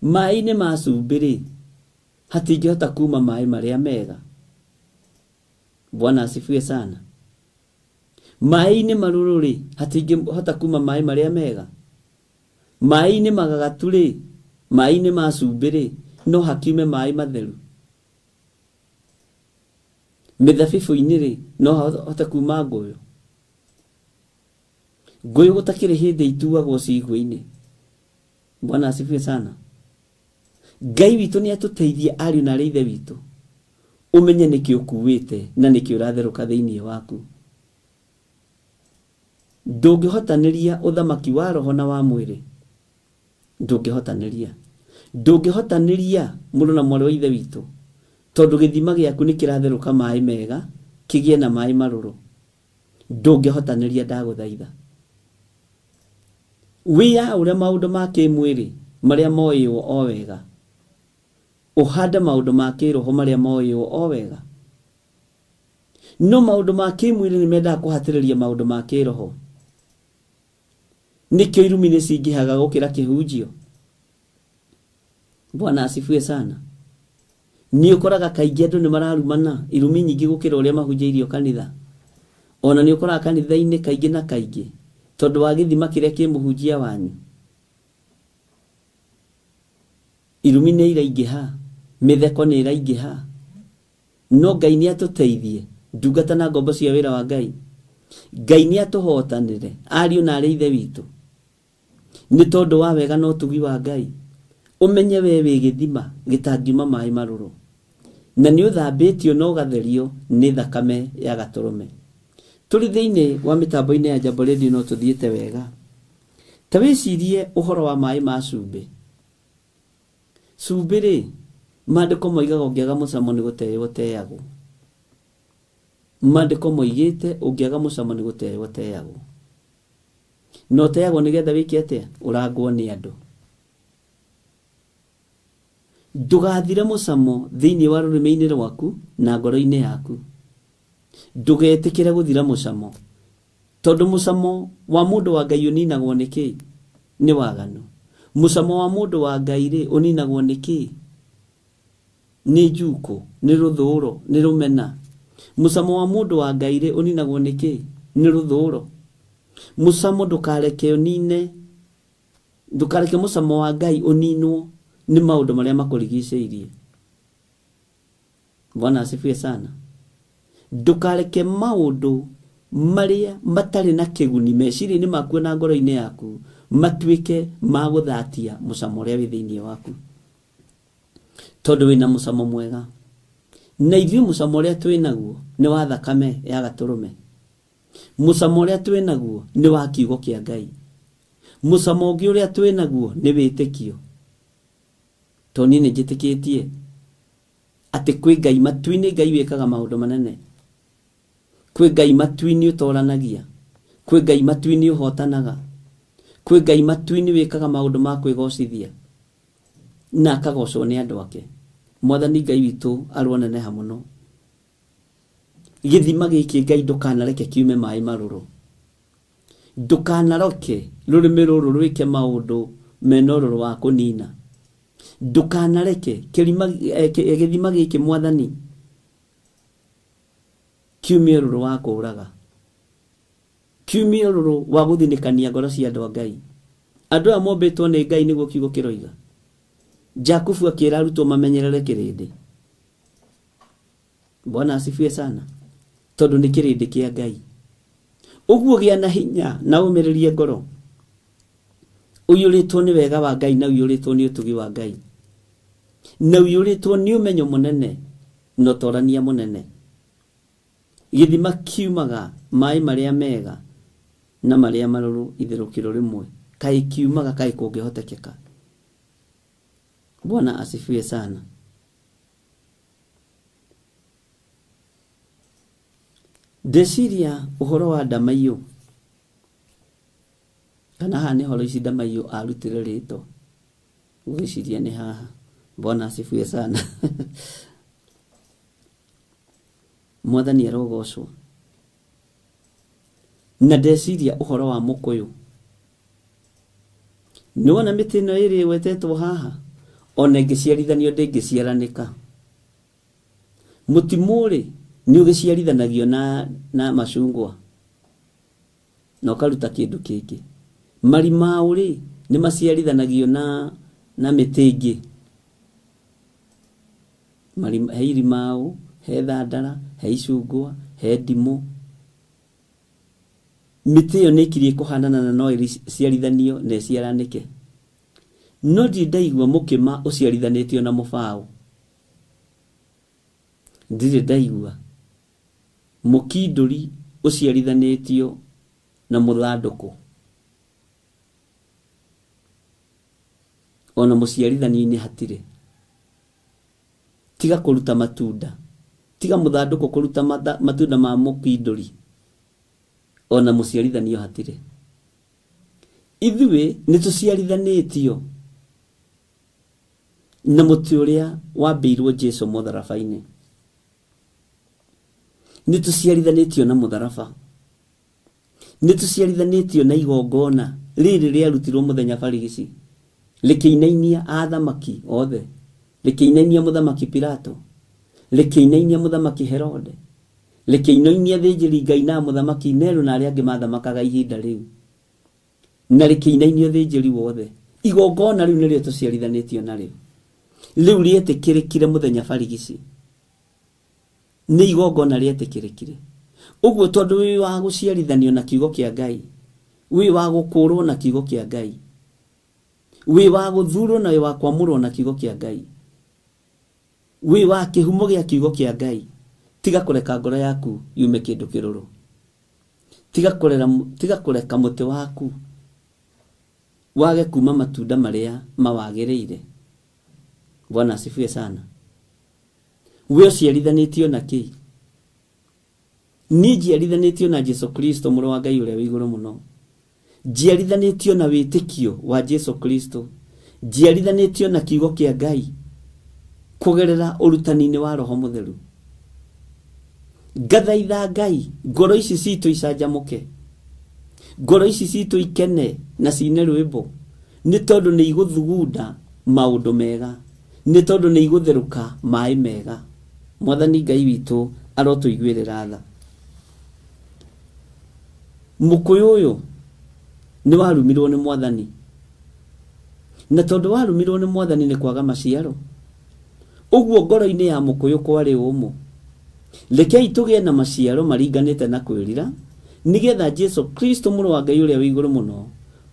maĩ-inĩ ma cumbĩ rĩ, hatingĩhota kuma maĩ marĩa mega. Bwana asifiwe sana. Maĩ-inĩ marũrũ rĩ, hatingĩhota kuma maĩ marĩa mega. Maĩ-inĩ magagatu rĩ, maĩ-inĩ ma cumbĩ rĩ, no hakiume maĩ matheru. Mĩthabibũ-inĩ rĩ, no hahote kuma ngũyũ. Ngũyũ gũtakĩrĩ hĩndĩ ituagwo cigua-inĩ. Bwana asifiwe sana. Ngai witũ nĩ atũteithie ariũ na arĩ ithe witũ. Ũmenye nĩkĩ ũkuĩte na nĩkĩ ũratherũka thĩinĩ waku. Ndũngĩhotanĩria ũthamaki wa roho na wa mwĩrĩ. Ndũngĩhotanĩria. Ndũngĩhotanĩria mũrũ na mwarĩ wa ithe witũ, tondũ gĩthima gĩaku nĩ kĩratherũka maĩ mega kĩgĩe na maĩ marũrũ. Ndũngĩhotanĩria, ndagũthaitha. Wĩyaũre maũndũ ma kĩmwĩrĩ marĩa moĩywo o wega, ũhande maũndũ ma kĩroho marĩa moĩywo o wega. No maũndũ ma kĩmwĩrĩ nĩ mendaga kũhatĩrĩria maũndũ ma kĩroho. Nĩkĩo irumi nĩ cingĩhaga gũkĩra kĩhunjio. Bwana asifiwe sana. Nĩ ũkoraga kaingĩ andũ nĩ mararumana irumi nyingĩ gũkĩra ũrĩa mahunjĩirio kanitha. Ona nĩ ũkoraga kanitha-inĩ kaingĩ na kaingĩ tondũ wa gĩthima kĩrĩa kĩ mũhunjia wanyu, irumi nĩ iraingĩha, mĩtheko nĩ ĩraingĩha. No Ngai nĩ atũteithie, ndungata na ngombo cia wĩra wa Ngai. Ngai nĩ atũhotanĩre ariũ na arĩ ithe witũ, nĩ tondũ wa wega na ũtugi wa Ngai. Ũmenye we wĩ gĩthima gĩtangiuma maĩ marũrũ, na nĩ ũthambĩtio na ũgatherio nĩ thakame ya gatũrũme. Tũrĩ thĩinĩ wa mĩtambo-inĩ ya Jambo Radio no tũthiĩte wega. Ta wĩcirie ũhoro wa maĩ ma cumbĩ. Cumbĩ rĩ, maandĩko moigaga ũngĩaga mũcamo nĩ gũteo ũteagwo. Maandĩko moigĩte ũngĩaga mũcamo nĩ gũteo ũteagwo. Na ũteagwo nĩgetha wĩke atĩa? Ũrangwo nĩ andũ. Ndũgathire mũcamo thĩinĩ wa rũrĩmĩ-inĩ rwaku na ngoro-inĩ yaku. Ndũgetĩkĩre gũthira mũcamo, tondũ mũcamo wa mũndũ wa Ngai ũninagwo nĩ kĩ? Nĩ waganu. Mũcamo wa mũndũ wa Ngai rĩ, ũninagwo nĩ kĩ? Nĩ njuko, nĩ rũthũũro, nĩ rũmena. Mũcamo wa mũndũ wa Ngai rĩ, ũninagwo nĩ kĩ? Nĩ rũthũũro. Mũcamo ndũkareke ũnine, ndũkareke mũcamo wa Ngai ũninwo nĩ maũndũ marĩa makũrigicĩirie. Bwana asifiwe sana. Ndũkareke maũndũ marĩa matarĩ na kĩguni meciria-inĩ maku na ngoro-inĩ yaku matuĩke ma gũthatia mũcamo ũrĩa wĩ thĩinĩ waku, tondũ wĩna mũcamo mwega. Na ithuĩ mũcamo ũrĩa twĩ naguo nĩ wa thakame ya gatũrũme. Mũcamo ũrĩa twĩ naguo nĩ wa kiugo kĩa Ngai. Mũcamo ũngĩ ũrĩa twĩ naguo nĩ wĩtĩkio. Tondũ niĩ nĩ njĩtĩkĩtie atĩ kwĩ Ngai matu-inĩ, Ngai wĩkaga maũndũ manene. Kwĩ Ngai matu-inĩ ũtoranagia, kwĩ Ngai matu-inĩ ũhotanaga, kwĩ Ngai matu-inĩ wĩkaga maũndũ ma kwĩgocithia na akagocwo nĩ andũ ake. Mwathani Ngai witũ aroneneha mũno. Gĩthima gĩkĩ Ngai ndũkanareke kiume maĩ marũrũ. Ndũkanareke rũrĩmĩ rũrũ rwĩke maũndũ mena ũrũrũ wa kũnina. Ndũkanareke gĩthima gĩkĩ Mwathani kiumie ũrũrũ wa kũũraga, kiumie ũrũrũ wa gũthinĩkania ngoro cia andũ a Ngai. Andũ aya mombĩtwo nĩ Ngai nĩguo kiugo kĩroiga. Jakubu akĩra arutwo mamenyerere kĩrĩndĩ. Bwana asifiwe sana. Tondũ nĩ kĩrĩndĩ kĩa Ngai. Ũguo gĩa na hinya na ũmĩrĩrie ngoro. Ũiyũrĩtwo nĩ wega wa Ngai na ũiyũrĩtwo nĩ ũtugi wa Ngai, na ũiyũrĩtwo nĩ ũmenyo mũnene na ũtorania mũnene. Gĩthima kiumaga maĩ marĩa mega na marĩa marũrũ itherũkĩro rĩmwe. Kaĩ kiumaga, kaĩ kũngĩhotekeka. Bwana asifiwe sana. Ndeciria ũhoro wa ndamaiyũ, kana haha nĩho Loici Ndamaiyũ arutire rĩtwa. Ngwĩciria nĩ haha. Bwana asifiwe sana. Mwathani arogocwo. Na ndeciria ũhoro wa mũkũyũ. Nĩwona mĩtĩ ĩno ĩrĩ ĩgwetetwo haha, ona ĩngĩciarithanio ndĩngĩciaranĩka. Mũtimũ rĩ, nĩ ũgĩciarithanagio na macungwa. na ũkaruta kĩndũ kĩngĩ. Marimau rĩ nĩ maciarithanagio na mĩtĩ ĩngĩ. He irimau, he thandara, he icungwa, he ndimũ. Mĩtĩ ĩyo nĩ ĩkirie kũhanana na no ĩciarithanio na ĩciaranĩke. No ndirĩ ndaigua mũkĩma ũciarithanĩtio na mũbaũ. Ndirĩ ndaigua mũkindũri ũciarithanĩtio na mũthandũkũ. Ona mũciarithanio-inĩ hatirĩ. Tiga kũruta matunda, tiga mũthandũkũ kũruta matunda ma mũkindũri, ona mũciarithanio hatirĩ. Ithuĩ nĩ tũciarithanĩtio na mũtĩ ũrĩa wambĩirwo Jesũ mũtharaba-inĩ. Nĩ tũciarithanĩtio na mũtharaba. Nĩ tũciarithanĩtio na igongona rĩrĩ rĩarutirwo mũthenya barigici, rĩkĩinainia athamaki othe, rĩkĩinainia mũthamaki Pilato, rĩkĩinainia mũthamaki Herode, rĩkĩinainia thĩnjĩri Ngai na mũthamaki Nero na arĩa angĩ mathamakaga ihinda rĩu, na rĩkĩinainia thĩnjĩri wothe. Igongona rĩu nĩrĩo tũciarithanĩtio narĩo. Rĩu rĩetĩkĩrĩkire mũthenya barigici, nĩ igongona rĩetĩkĩrĩkire. Ũguo tondũ wĩ wa gũciarithanio na kiugo kĩa Ngai, wĩ wa gũkũrwo na kiugo kĩa Ngai, wĩ wa gũthurwo na wĩ wa kwamũrwo na kiugo kĩa Ngai, wĩ wa kĩhumo gĩa kiugo kĩa Ngai, tiga kũreka ngoro yaku yume kĩndũ kĩrũrũ. Tiga kũreka mũtĩ waku wage kuma matunda marĩa mawagĩrĩire. Bwana asifiwe sana. We ũciarithanĩtio na kĩ? Niĩ njiarithanĩtio na Jesũ Kristo mũrũ wa Ngai ũrĩa wĩ igũrũ mũno. Njiarithanĩtio na wĩtĩkio wa Jesũ Kristo. Njiarithanĩtio na kiugo kĩa Ngai kũgerera ũrutani-inĩ wa Roho Mũtheru. Ngathaitha Ngai ngoro ici citũ icanjamũke, ngoro ici citũ ikene na cine rwĩmbo, nĩ tondũ nĩ igũthugunda maũndũ mega, nĩ tondũ nĩ igũtherũka maĩ mega. Mwathani Ngai witũ arotũiguĩrĩra tha. Mũkũyũ ũyũ nĩ warumirwo nĩ Mwathani, na tondũ warumirwo nĩ Mwathani nĩ kwaga maciaro, ũguo ngoro-inĩ ya mũkũyũ kwarĩ ũmũ. Rekei tũgĩe na maciaro maringanĩte na kwĩrira, nĩgetha Jesũ Kristo mũrũ wa Ngai ũrĩa wĩ igũrũ mũno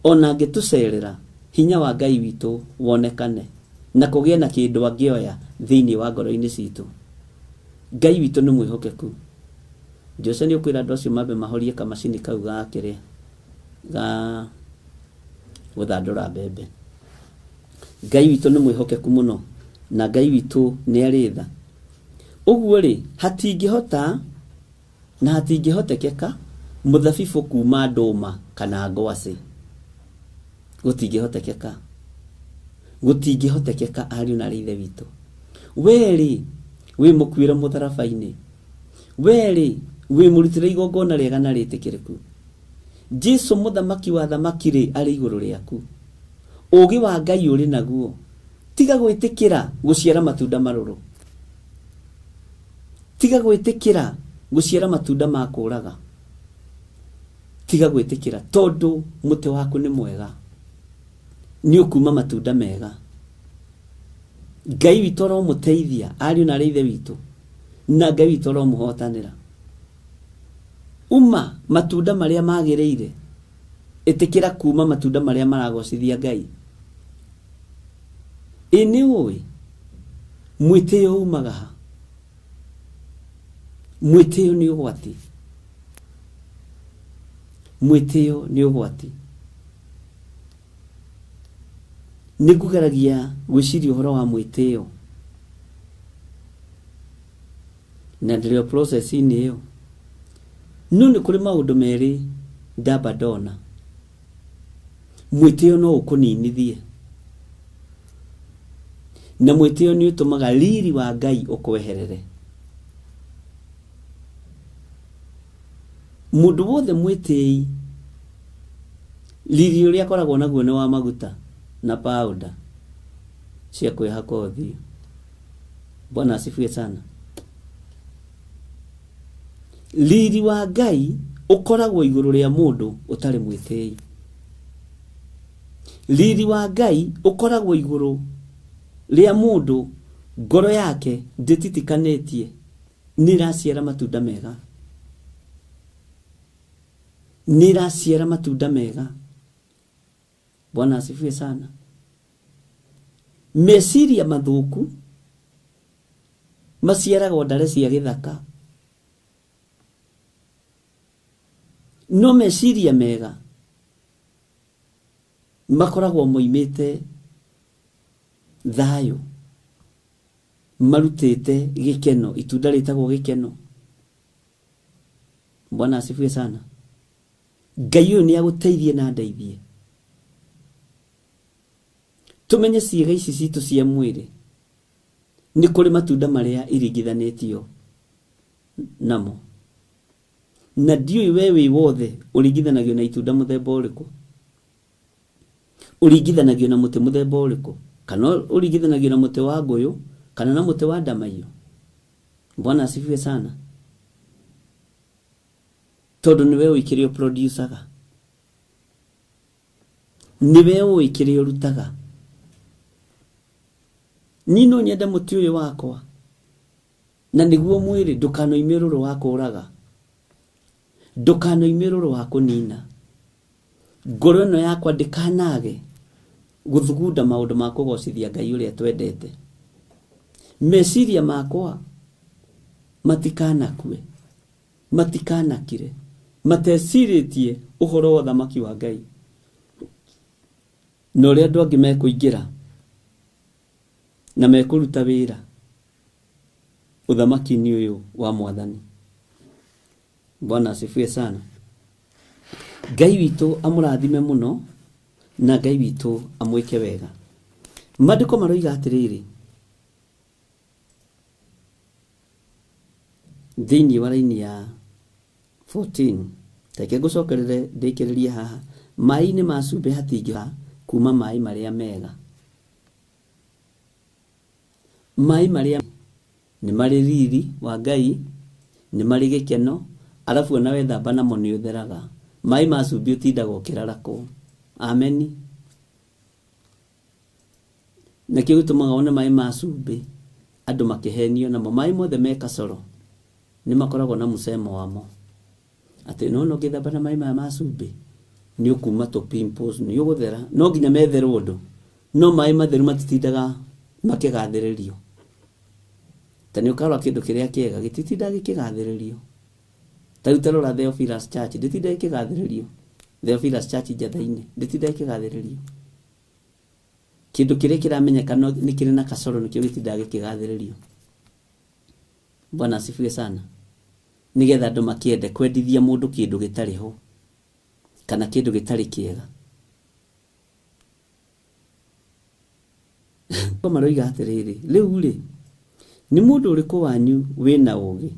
ona angĩtũcerera, hinya wa Ngai witũ wonekane na kũgĩe na kĩndũ angĩoya thĩinĩ wa ngoro-inĩ citũ. Ngai witũ nĩ mwĩhokeku. Jose nĩ ũkwĩra andũ acio mambe mahorie kamacini kau ga kĩrĩa ga gũthandũra mbembe. Ngai witũ nĩ mwĩhokeku mũno na Ngai witũ nĩ arĩ tha. Ũguo rĩ, hatingĩhota na hatingĩhotekeka mũthabibũ kuma ndũma kana ngwacĩ. Gũtingĩhotekeka. Gũtingĩhotekeka ariũ na aarĩ a Ithe witũ. We rĩ, wĩ mũkuĩre mũtharaba-inĩ. We rĩ, wĩ mũrutĩre igongona rĩega na rĩtĩkĩrĩku. Jesũ mũthamaki wa thamaki rĩ arĩ igũrũ rĩaku. Ũũgĩ wa Ngai ũrĩ naguo. Tiga gwĩtĩkĩra gũciara matunda marũrũ. Tiga gwĩtĩkĩra gũciara matunda ma kũraga. Tiga gwĩtĩkĩra tondũ mũtĩ waku nĩ mwega. Nĩ ũkuma matunda mega. Ngai witũ aromũteithia ariũ na aarĩ a Ithe witũ, na Ngai witũ aromũhotanĩra. Uma matunda marĩa magĩrĩire. Ĩtĩkĩra kuma matunda marĩa maragocithia Ngai. Ĩ nĩ ũĩ mwĩtĩo umaga ha? Mwĩtĩo nĩ ũgwati. Mwĩtĩo nĩ ũgwati. Nĩ ngũgeragia gwĩciria ũhoro wa mwĩtĩo na ndĩrĩ o process-inĩ ĩyo. No nĩ kũrĩ maũndũ merĩ ndamba ndona. Mwĩtĩo no ũkũninithie, na mwĩtĩo nĩ ũtũmaga riri wa Ngai ũkweherere. Mũndũ wothe mwĩtĩi, riri ũrĩa akoragwo naguo nĩ wa maguta na powder cia kwĩhaka ũthiũ. Bwana asifiwe sana. Riri wa Ngai Ũkoragwo igũrũ rĩa mũndũ ũtarĩ mwĩtĩi. Riri wa Ngai ũkoragwo igũrũ rĩa mũndũ ngoro yake ndĩtitikanĩtie nĩ ĩraciara matunda mega. Nĩ ĩraciara matunda mega. Bwana asifiwe sana. Meciria mathũku maciaragwo ndare cia gĩthaka. No meciria mega makoragwo moimĩte thayũ, marutĩte gĩkeno, itunda rĩtagwo gĩkeno. Bwana asifiwe sana. Ngai ũyũ nĩ agũteithie na ndeithie. Tumenye ciĩga ici citũ cia mwĩrĩ nĩ kũrĩ matunda marĩa iringithanĩtio namo. Na ndiũĩ we wĩ wothe ũringithanagio na itunda mũthemba ũrĩkũ, ũringithanagio na mũtĩ mũthemba ũrĩkũ, kana ũringithanagio na mũtĩ wa ngũyũ kana na mũtĩ wa ndamaiyũ. Bwana asifiwe sana. Tondũ nĩwe ũĩ kĩrĩa ũproducaga, nĩwe ũĩ kĩrĩa ũrutaga. Niĩ no nyende mũtĩ ũyũ wakwa na nĩguo mwĩrĩ ndũkanoime rũrũ wa kũũraga, ndũkanoime rũrũ wa kũnina. Ngoro ĩno yakwa ndĩkanage gũthugunda maũndũ ma kũgocithia Ngai ũrĩa twendete. Meciria makwa matikanakue, matikanakire, matecirĩtie ũhoro wa ũthamaki wa Ngai na ũrĩa andũ angĩ mekũingĩra na mekũruta wĩra ũthamaki-inĩ ũyũ wa Mwathani. Bwana asifiwe sana. Ngai witũ amũrathime mũno na Ngai witũ amwĩke wega. Maandĩko maroiga atĩrĩrĩ thĩinĩ wa raini ya 14, reke ngũcokerere ndĩkĩrĩrie haha. Maĩ-inĩ ma cumbĩ hatingĩha kuma maĩ marĩa mega. Maĩ marĩa nĩ marĩ riri wa Ngai, nĩ marĩ gĩkeno, arabu ona wethamba namo nĩ ũtheraga. Maĩ ma cumbĩ ũtindaga ũkĩrarakwo. Ameni. Nakĩo gĩtũmaga wone maĩ ma cumbĩ andũ makĩhenio namo. Maĩ mothe me kacoro nĩ makoragwo na mũcemo wamo, atĩ no ũngĩthamba na maĩ maya ma cumbĩ nĩ ũkuma tũ pimples, nĩ ũgũthera. No nginya metherwo ũndũ, no maĩ matheru matitindaga makĩgathĩrĩrio. Ta nĩ ũkarora kĩndũ kĩrĩa kĩega gĩtitindaga gĩkĩgathĩrĩrio. Ta rĩu ta rora Theophilus Church ndĩtindaga ĩkĩgathĩrĩrio. Theophilus Church Njatha-inĩ ndĩtindaga ĩkĩgathĩrĩrio. Kĩndũ kĩrĩa kĩramenyeka nĩ kĩrĩ na kacoro nĩkĩo gĩtindaga gĩkĩgathĩrĩrio. Bwana asifiwe sana. Nĩgetha andũ makĩende kwendithia mũndũ kĩndũ gĩtarĩ ho kana kĩndũ gĩtarĩ kĩega. Maroiga atĩrĩrĩ, rĩu rĩ nĩ mũndũ ũrĩkũ wanyu wĩna ũũgĩ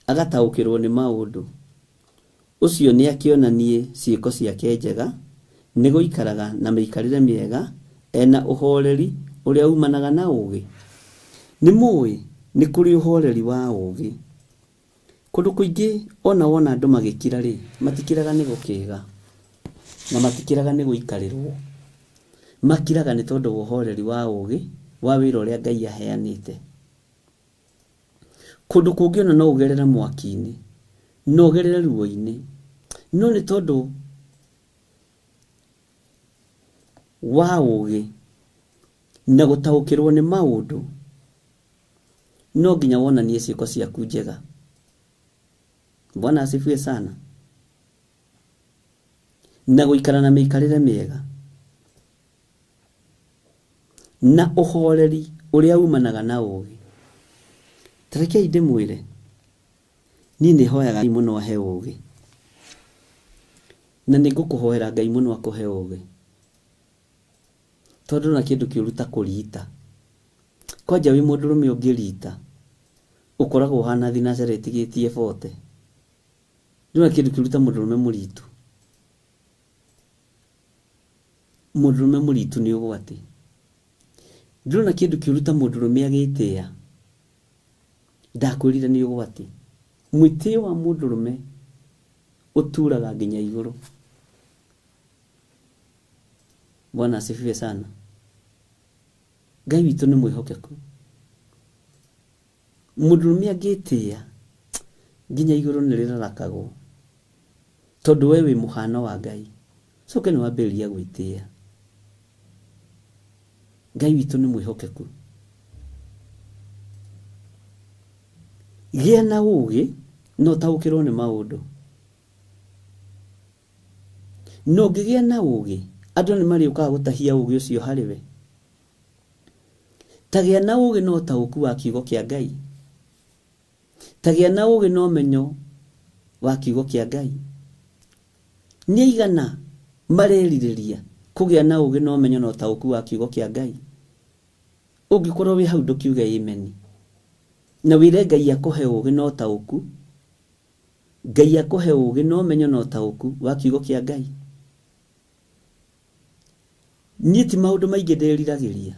agataũkĩrwo nĩ maũndũ? Ũcio nĩ akĩonanie ciĩko ciake njega, nĩ gũikaraga na mĩikarĩre mĩega, ena ũhoreri ũrĩa umanaga na ũũgĩ. Nĩ mũĩ nĩ kũrĩ ũhoreri wa ũũgĩ. Kũndũ kũingĩ ona wona andũ magĩkira rĩ, matikiraga nĩ gũkĩga na matikiraga nĩ gũikarĩrwo. Makiraga nĩ tondũ wa ũhoreri wa ũũgĩ wa wĩra ũrĩa Ngai aheanĩte. Kũndũ kũngĩ ona no ũgerere mwaki-inĩ, no ũgerere ruo-inĩ, no nĩ tondũ wa ũũgĩ na gũtaũkĩrwo nĩ maũndũ, no nginya wonanie ciĩko ciaku njega. Bwana asifiwe sana. Na gũikara na mĩikarĩre mĩega na ũhoreri ũrĩa umanaga na ũũgĩ. Ta rekei ndĩmwĩre, niĩ nĩ hoyaga mũno ahe ũũgĩ, na nĩ ngũkũhoera Ngai mũno akũhe ũũgĩ, tondũ na kĩndũ kĩũru ta kũriita. Kwanja wĩ mũndũrũme ũngĩriita ũkoragwo ũhana thinacara ĩtigĩtie bote. Ndũrĩ kĩndũ kĩũru ta mũndũrũme mũritu. Mũndũrũme mũritu nĩ ũgwati. Ndũrona kĩndũ kĩũru ta mũndũrũme agĩtĩĩa. Ndakwĩrire nĩ ũgwati. Mwĩtĩo wa mũndũrũme Ũturaga nginya igũrũ. Bwana asifiwe sana. Ngai witũ nĩ mwĩhokeku. Mũndũrũme angĩtĩĩa nginya igũrũ nĩ rĩrarakagwo, tondũ we wĩ mũhano wa Ngai. Coke nĩ wambĩrĩria gwĩtĩĩa. Ngai witũ nĩ mwĩhokeku. Gĩa na ũũgĩ na ũtaũkĩrwo nĩ maũndũ. Na ũngĩgĩa na ũũgĩ, andũ nĩ marĩũkaga gũtahia ũũgĩ ũcio harĩ we. Ta gĩa na ũũgĩ na ũtaũku wa kiugo kĩa Ngai. Ta gĩa na ũũgĩ na ũmenyo wa kiugo kĩa Ngai. Nĩ aigana marerirĩria kũgĩa na ũũgĩ na ũmenyo na ũtaũku wa kiugo kĩa Ngai? Ũngĩkorwo wĩ hau ndũkiuge amen. Na wĩre Ngai akũhe ũũgĩ na ũtaũku. Ngai akũhe ũũgĩ na ũmenyo na ũtaũku wa kiugo kĩa Ngai. Niĩ ti maũndũ maingĩ ndĩriragĩria.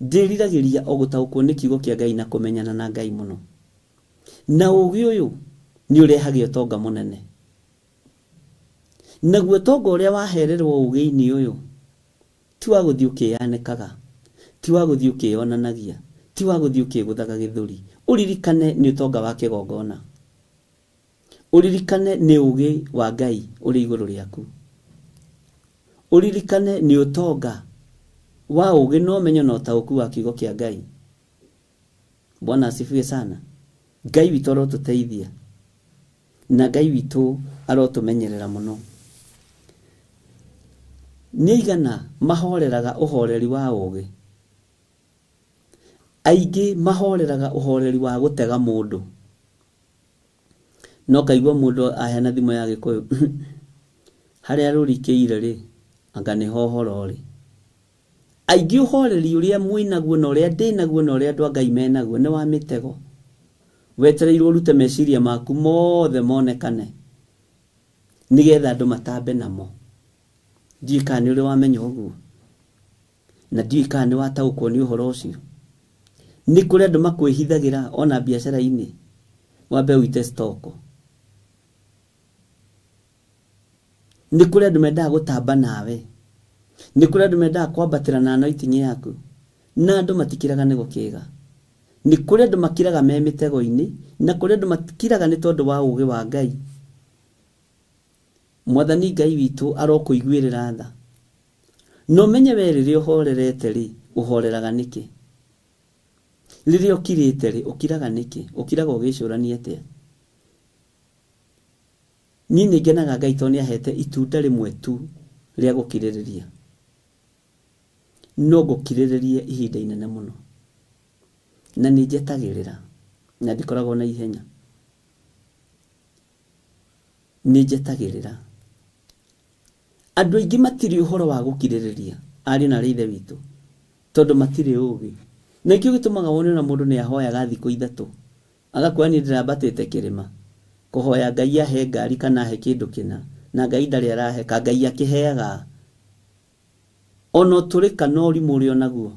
Ndĩriragĩria o gũtaũkwo nĩ kiugo kĩa Ngai na kũmenyana na Ngai mũno. Na ũũgĩ ũyũ nĩ ũrehage ũtonga mũnene. Naguo ũtonga ũrĩa wahererwo ũũgĩ-inĩ ũyũ ti wa gũthiĩ ũkĩyanĩkaga, ti wa gũthiĩ ũkĩyonanagia, ti wa gũthiĩ ũkĩgũthaga gĩthũri. Ũririkane nĩ ũtonga wa kĩgongona. Ũririkane nĩ ũũgĩ wa Ngai ũrĩ igũrũ rĩaku. Ũririkane nĩ ũtonga wa ũũgĩ na ũmenyo na ũtaũku wa kiugo kĩa Ngai. Bwana asifiwe sana. Ngai witũ arotũteithia na Ngai witũ arotũmenyerera mũno. Nĩ aigana mahoreraga ũhoreri wa ũũgĩ? Aingĩ mahoreraga ũhoreri wa gũtega mũndũ. No kaigua mũndũ aheana thimũ ya Gĩkũyũ, harĩa rũrikĩire rĩ, anga nĩho ũhoro ũrĩ. Aingĩ ũhoreri ũrĩa mwĩnaguo na ũrĩa ndĩnaguo na ũrĩa andũ a Ngai menaguo nĩ wa mĩtego. Wetereirwo ũrute meciria maku mothe monekane nĩgetha andũ matambe namo. Ndiũĩ kana nĩ ũrĩ wamenya ũguo, na ndiũĩ kana nĩ wataũkwo nĩ ũhoro ũcio. Nĩ kũrĩ andũ makwĩhithagĩra ona biacara-inĩ, wambe ũite stock. Nĩ kũrĩ andũ mendaga gũtamba nawe. Nĩ kũrĩ andũ mendaga kwambatĩra na anointing yaku, na andũ matikiraga nĩ gũkĩga. Nĩ kũrĩ andũ makiraga me mĩtego-inĩ, na kũrĩ andũ makiraga nĩ tondũ wa ũũgĩ wa Ngai. Mwathani Ngai witũ arokũiguĩrĩra tha. Na ũmenye we rĩrĩa ũhorerete rĩ, ũhoreraga nĩkĩ? Rĩrĩa ũkirĩte rĩ, ũkiraga nĩkĩ? Ũkiraga ũgĩcũrania atĩa? Niĩ nĩ ngenaga Ngai tondũ nĩahete itunda rĩmwe tu rĩa gũkirĩrĩria. No ngũkirĩrĩrie ihinda inene mũno. Na nĩ njetagĩrĩra, na ndikoragwo na ihenya. Nĩ njetagĩrĩra. Andũ aingĩ matirĩ ũhoro wa gũkirĩrĩria, ariũ na aarĩ a Ithe witũ, tondũ matirĩ ũũgĩ. Na nĩkĩo gĩtũmaga wone ona mũndũ nĩ ahoyaga thikũ ithatũ, agakuoya niĩ ndĩrambatĩte kĩrĩma, kũhoya Ngai ahe ngari kana ahe kĩndũ kĩna, na Ngai ndarĩ arahe, ka Ngai akĩheaga. Ona ũtũrĩka na ũrimũ ũrĩa onaguo.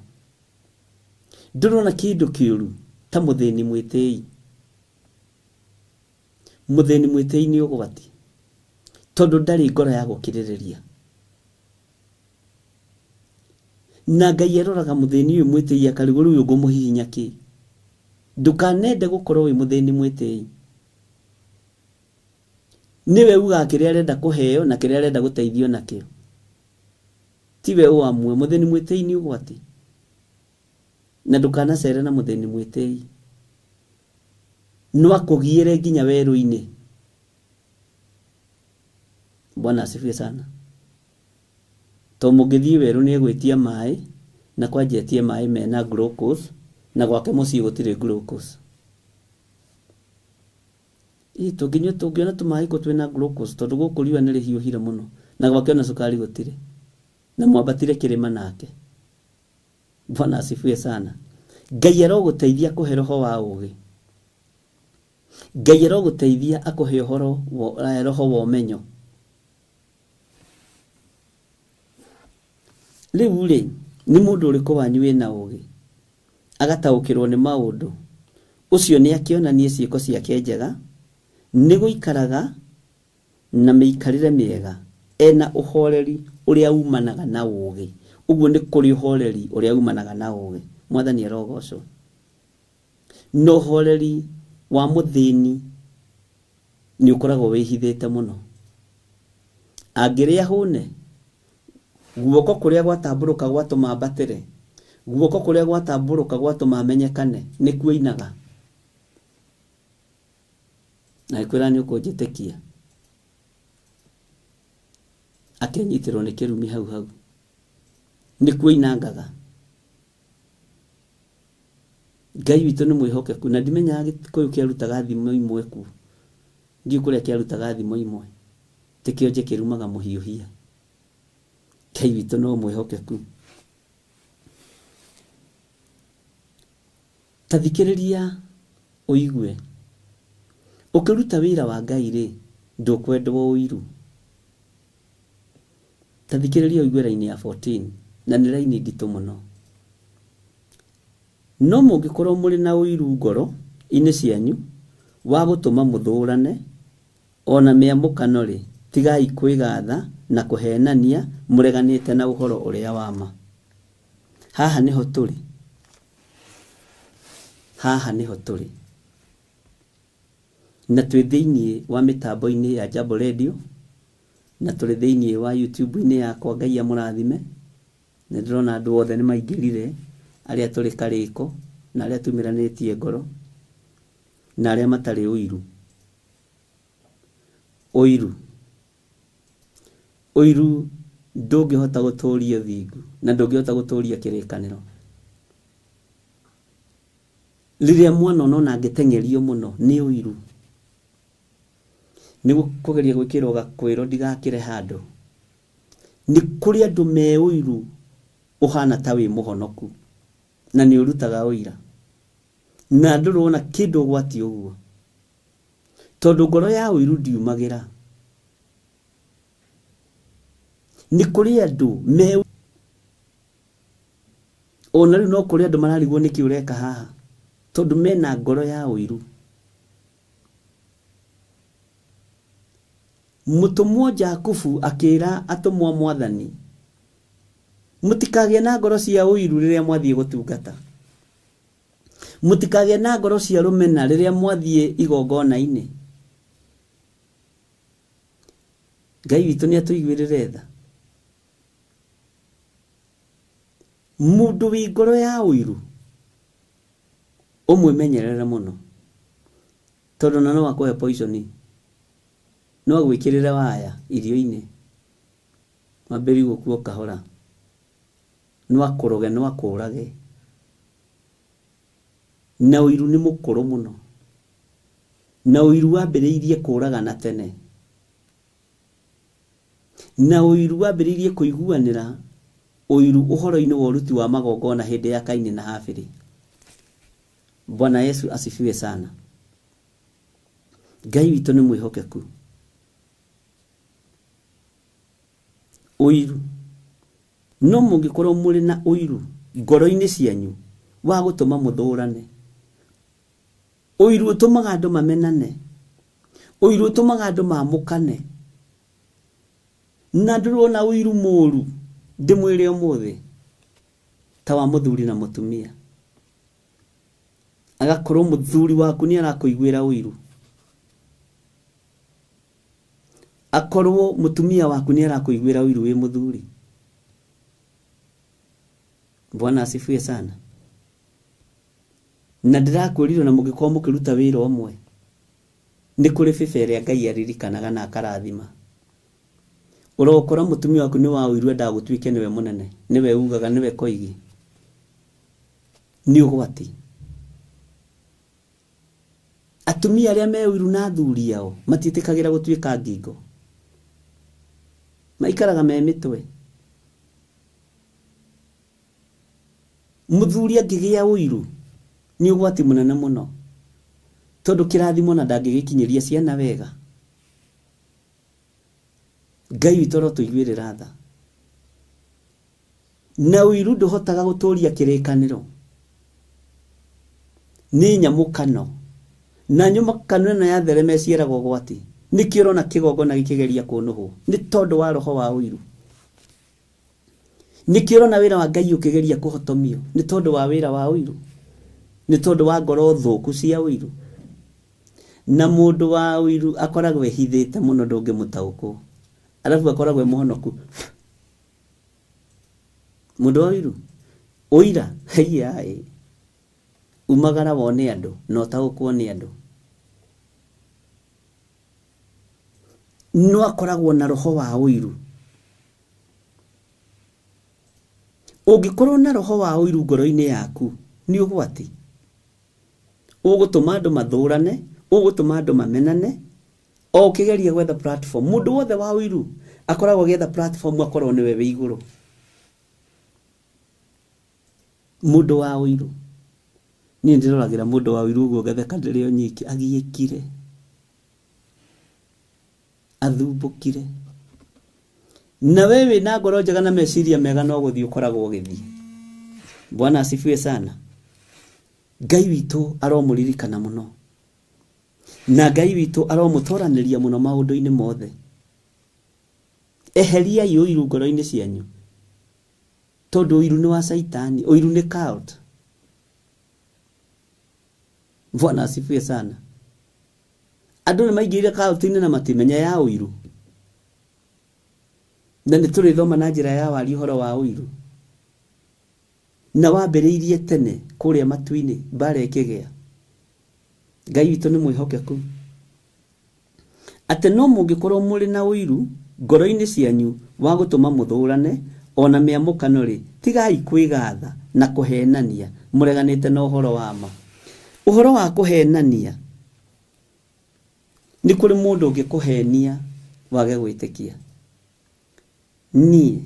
Ndũrona kĩndũ kĩũru ta mũthĩni mwĩtĩi. Mũthĩni mwĩtĩi nĩ ũgwati, tondũ ndarĩ ngoro ya gũkirĩrĩria. Na Ngai aroraga mũthĩni ũyũ mwĩtĩi akarigwo rĩu ũngũmũhihinya kĩ. Ndũkanende gũkorwo wĩ mũthĩni mwĩtĩi. Nĩwe ugaga kĩrĩa arenda kũheo na kĩrĩa arenda gũteithio nakĩo. Tiwe ũamue. Mũthĩni mwĩtĩi nĩ ũgwati. Na ndũkanacere na mũthĩni mwĩtĩi. No akũgiĩre nginya werũ-inĩ. Bwana asifiwe sana. To mũngĩthiĩ werũ nĩ egwĩtia maĩ, na kwanja etie maĩ mena glucose, na gwake mũciĩ gũtirĩ glucose. Ĩ tũngĩnyua tũngĩona tũmaĩ kũ twĩna glucose, tondũ gũkũ riũa nĩ rĩhiũhire mũno, na gwake ona cukari gũtirĩ. Na mwambatire kĩrĩma nake. Bwana asifiwe sana. Ngai arogũteithia akũhe roho wa ũũgĩ. Ngai arogũteithia akũhe ũhoro wa roho wa ũmenyo. Rĩu rĩ, nĩ mũndũ ũrĩkũ wanyu wĩna ũũgĩ agataũkĩrwo nĩ maũndũ? Ũcio nĩ akĩonanie ciĩko ciake njega, nĩ gũikaraga na mĩikarĩre mĩega ena ũhoreri ũrĩa umanaga na ũũgĩ. Ũguo nĩ kũrĩ ũhoreri ũrĩa umanaga na ũũgĩ. Mwathani arogocwo. No ũhoreri wa mũthĩni nĩ ũkoragwo wĩhithĩte mũno. Angĩrĩa hũne, guoko kũrĩa gwatambũrũka gwatũma ambatĩre, guoko kũrĩa gwatambũrũka gwatũma amenyekane, nĩkuo ainaga. Na ĩkwĩra nĩ ũkũnjĩtĩkia. Akenyitĩrwo nĩ kĩrumi hau hau. Nĩkuo ainangaga. Ngai witũ nĩ mwĩhokeku na ndimenyaga Gĩkũyũ kĩarutaga thimo imwe ku. Ndiũĩ kũrĩa kĩarutaga thimo imwe. Ti kĩonje kĩrumaga mũhiũhia. Ngai witũ no mwĩhokeku. Ta thikĩrĩria ũigue. Ũkĩruta wĩra wa Ngai rĩ, ndũkwendwo ũiru. Ta thikĩrĩria ũigue raini ya 14 na nĩ raini nditũ mũno. No mũngĩkorwo mũrĩ na ũiru ngoro-inĩ cianyu wa gũtũma mũthũrane ona mĩamũkano rĩ, tigai kwĩgatha na kũhenania mũreganĩte na ũhoro ũrĩa wa ma. Haha nĩho tũrĩ. Haha nĩho tũrĩ. Na twĩ thĩinĩ wa mĩtambo-inĩ ya Jambo Radio, na tũrĩ thĩinĩ wa YouTube-inĩ yakwa. Ngai amũrathime. Nĩ ndĩrona andũ othe nĩ maingĩrire, arĩa tũrĩ karĩko na arĩa tumĩranĩtie ngoro na arĩa matarĩ ũiru. Ũiru. Ũiru ndũngĩhota gũtũria thingu na ndũngĩhota gũtũria kĩrĩkanĩro. Rĩrĩa mwana ũnona angĩteng'erio mũno nĩ ũiru, nĩ kũgeria gwĩkĩrwo gakwĩro ndigakĩre handũ. Nĩ kũrĩ andũ me ũiru ũhana ta wĩ mũhonoku na nĩ ũrutaga ũira na ndũrona kĩndũ ũgwati ũguo, tondũ ngoro ya ũiru ndiumagĩra. Nĩ kũrĩ andũ me ona rĩu no kũrĩ andũ mararigwo nĩkĩ ũreka haha, tondũ mena ngoro ya ũiru. Mũtũmwo Jakubu akĩra atũmwo Mwathani, mũtikagĩe na ngoro cia ũiru rĩrĩa mwathiĩ gũtungata, mũtikagĩe na ngoro cia rũmena rĩrĩa mwathiĩ igongona-inĩ. Ngai witũ nĩ atũiguĩrĩre tha. Mũndũ wĩ ngoro ya ũiru ũmwĩmenyerere mũno, tondũ na no akũhe poison, no agwĩkĩrĩre waya irio-inĩ, wambĩrĩrie gũkua kahora, no akũroge, no akũrage. Na ũiru nĩ mũkũrũ mũno, na ũiru wambĩrĩirie kũragana tene, na ũiru wambĩrĩirie kũiguanĩra ũiru ũhoro-inĩ wa ũruti wa magongona hĩndĩ ya Kaini na Habili. Bwana Yesu asifiwe sana. Ngai witũ nĩ mwĩhokeku. Ũiru. No mũngĩkorwo mũrĩ na ũiru ngoro-inĩ cianyu wa gũtũma mũthũrane. Ũiru ũtũmaga andũ mamenane. Ũiru ũtũmaga andũ mamũkane. Na ndũrona ũiru mũru ndĩmwĩre ũmũthĩ ta wa mũthuri na mũtumia. Agakorwo mũthuri waku nĩ arakũiguĩra ũiru, akorwo mũtumia waku nĩ arakũiguĩra ũiru wĩ mũthuri. Bwana asifiwe sana. Na ndĩrakwĩrire na mũngĩkorwo mũkĩruta wĩra ũmwe, nĩ kũrĩ bĩba ĩrĩa Ngai aririkanaga na akarathima. Ũrokora mũtumia waku nĩ wa ũiru, endaga gũtuĩke nĩwe mũnene, nĩwe ugaga, nĩwe koigi. Nĩ ũgwati. Atumia arĩa me ũiru na athuri ao matiĩtĩkagĩra gũtuĩka ngingo, maikaraga me mĩtwe. Mũthuri angĩgĩa ũiru nĩ ũgwati mũnene mũno, tondũ kĩrathimo na ndangĩgĩkinyĩria ciana wega. Ngai witũ arotũiguĩrĩra tha. Na ũiru ndũhotaga gũtũria kĩrĩkanĩro, nĩ nyamũkano, na nyamũkano ĩno yatherema ĩciaraga ũgwati. Nĩkĩo ũrona kĩgongona gĩkĩgeria kũnũhwo nĩ tondũ wa roho wa ũiru. Nĩkĩo ũrona wĩra wa Ngai ũkĩgeria kũhotomio nĩ tondũ wa wĩra wa ũiru, nĩ tondũ wa ngoro thũku cia ũiru. Na mũndũ wa ũiru akoragwo ehithĩte mũno, ndũngĩmũtaũkwo, arabu akoragwo e mũhonoku. Mũndũ wa ũiru ũira haiya umagara wone andũ na ũtaũkwo nĩ andũ. No akoragwo na roho wa ũiru. Ũngĩkorwo na roho wa ũiru ngoro-inĩ yaku nĩ ũgwati. Ũgũtũma andũ mathũrane, ũgũtũma andũ mamenane, o ũkĩgeria gwetha platform. Mũndũ wothe wa ũiru akoragwo agĩetha platform akorwo nĩwe wĩ igũrũ. Mũndũ wa ũiru, niĩ ndĩroragĩra mũndũ wa ũiru ũguo ngatheka ndĩrĩ o nyiki, agiĩkire, athumbũkire. Na we wĩna ngoro njega na meciria mega no gũthiĩ ũkoragwo ũgĩthiĩ. Bwana asifiwe sana. Ngai witũ aromũririkana mũno, na Ngai witũ aromũtoranĩria mũno maũndũ-inĩ mothe. Eheriai ũiru ngoro-inĩ cianyu, tondũ ũiru nĩ wa Caitani, ũiru nĩ cult. Bwana asifiwe sana. Andũ nĩ maingĩrire cult-inĩ na matimenya ya ũiru. Na nĩ tũrĩthoma na njĩra ya wari ũhoro wa ũiru. Na wambĩrĩirie tene kũrĩa matu-inĩ mbara ĩkĩgĩa. Ngai witũ nĩ mwĩhokeku. Atĩ no mũngĩkorwo mũrĩ na ũiru ngoro-inĩ cianyu wa gũtũma mũthũrane ona mĩamũkano rĩ, tigai kwĩgatha na kũhenania mũreganĩte na ũhoro wa ma. Ũhoro wa kũhenania, nĩ kũrĩ mũndũ ũngĩkũhenia wage gwĩtĩkia. Niĩ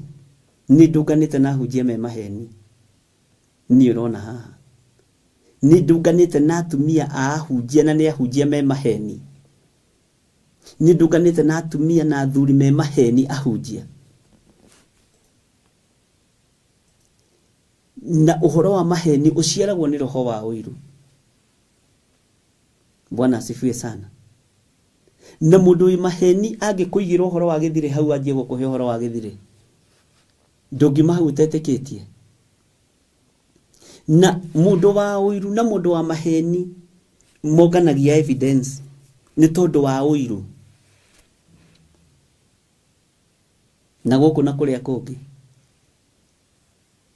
nĩ ndũnganĩte na ahunjia me maheni. Niĩ ũrona haha nĩ ndũnganĩte na atumia a ahunjia na nĩ ahunjia me maheni. Nĩ ndũnganĩte na atumia na athuri me maheni ahunjia. Na ũhoro wa maheni ũciaragwo nĩ roho wa ũiru. Bwana asifiwe sana. Na mũndũ wĩ maheni angĩkũigĩra ũhoro wa gĩthirĩ hau anjie gũkũhe ũhoro wa gĩthirĩ, ndũngiuma hau ũtetĩkĩtie. Na mũndũ wa ũiru na mũndũ wa maheni monganagia evidence nĩ tondũ wa ũiru. Na gũkũ na kũrĩa kũngĩ.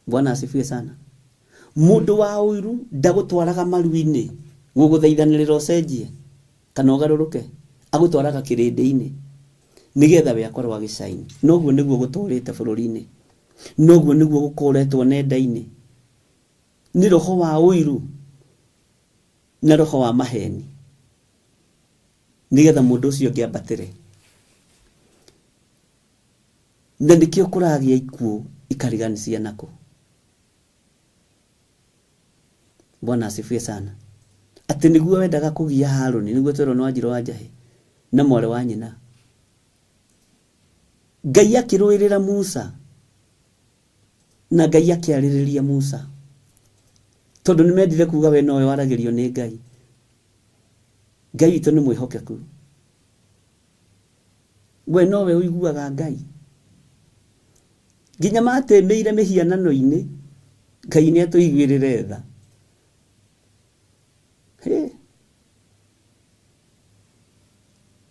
Bwana asifiwe sana. Mũndũ wa ũiru ndagũtwaraga maru-inĩ gũgũthaithanĩrĩra ũcenjie kana ũgarũrũke, agũtwaraga kĩrĩndĩ-inĩ nĩgetha we akorwo agĩcaini. Noguo nĩguo gũtũrĩte bũrũri-inĩ, noguo nĩguo gũkoretwo nenda-inĩ. Nĩ roho wa ũiru na roho wa maheni nĩgetha mũndũ ũcio ũngĩ ambatĩre. Na nĩkĩo kũragĩa ikuũ ikariganĩcia nako. Bwana asifiwe sana. Atĩ nĩguo wendaga kũgia Harũni, nĩguo twerwo nĩ Wanjirũ wa Njahĩ na mwarĩ wa nyina. Ngai akĩrũĩrĩra Musa na Ngai akĩarĩrĩria Musa, tondũ nĩ mendire kuga we nowe waragĩrio nĩ Ngai. Ngai witũ nĩ mwĩhokeku, we nowe ũiguaga Ngai. Nginya matĩmĩire mĩhianano-inĩ, Ngai nĩ atũiguĩrĩre tha.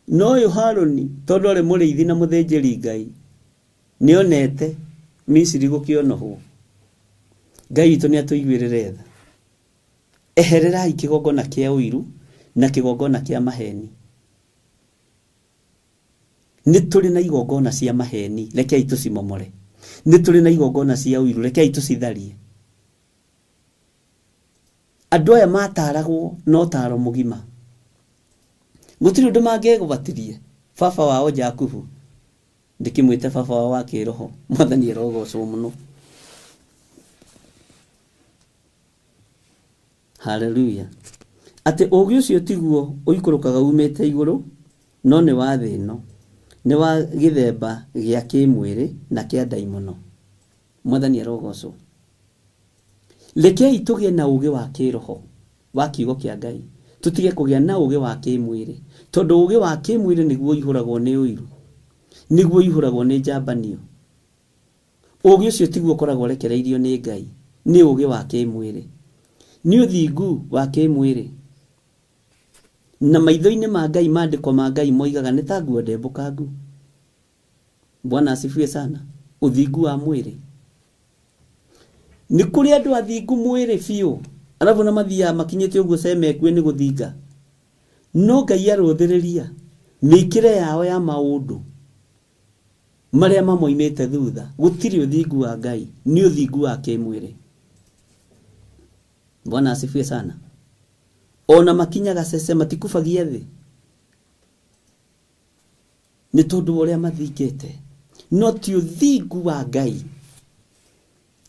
No ũyũ Harũni tondũ arĩ mũrĩithi na mũthĩnjĩri Ngai nĩonete Misiri gũkĩonohwo. Ngai witũ nĩ atũiguĩrĩre tha. Ehererai kĩgongona kĩa ũiru na kĩgongona kĩa maheni. Nĩ tũrĩ na igongona cia maheni, rekei tũcimomore. Nĩ tũrĩ na igongona cia ũiru, rekei tũcitharie. Andũ aya mataragwo na ũtaro mũgima, gũtirĩ ũndũ mangĩgwatirie. Baba wao Jakubu, ndĩkĩmwĩte baba wao wa kĩroho, Mwathani arogocwo mũno. Haleluya. Atĩ ũũgĩ ũcio tiguo ũikũrũkaga umĩte igũrũ, no nĩ wa thĩ ĩno, nĩ wa gĩthemba gĩa kĩmwĩrĩ na kĩa ndaimono. Mwathani arogocwo. Rekei tũgĩe na ũũgĩ wa kĩroho wa kiugo kĩa Ngai, Tutige kũgĩa na ũũgĩ wa kĩmwĩrĩ, tondũ ũũgĩ wa kĩmwĩrĩ nĩguo ũihũragwo nĩ ũiru, nĩguo ũihũragwo nĩ njambanio. Ũũgĩ ũcio tiguo ũkoragwo ũrekereirio nĩ Ngai, nĩ ũũgĩ wa kĩmwĩrĩ, nĩ ũthingu wa kĩmwĩrĩ. Na maitho-inĩ ma Ngai, maandĩko ma Ngai moigaga nĩ ta nguo ndembũkangu. Bwana asifiwe sana. Ũthingu wa mwĩrĩ, nĩ kũrĩ andũ athingu mwĩrĩ biũ, arabu na mathiaga makinyĩte ũguo cemekue nĩ gũthinga, no Ngai arũthĩrĩria mĩkĩre yao ya maũndũ marĩa mamoimĩte thutha. Gũtirĩ ũthingu wa Ngai, nĩ ũthingu wa kĩmwĩrĩ. Bwana asifiwe sana. Ona makinyaga cece matikubagia thĩ nĩ tondũ wa ũrĩa mathingĩte, no ti ũthingu wa Ngai.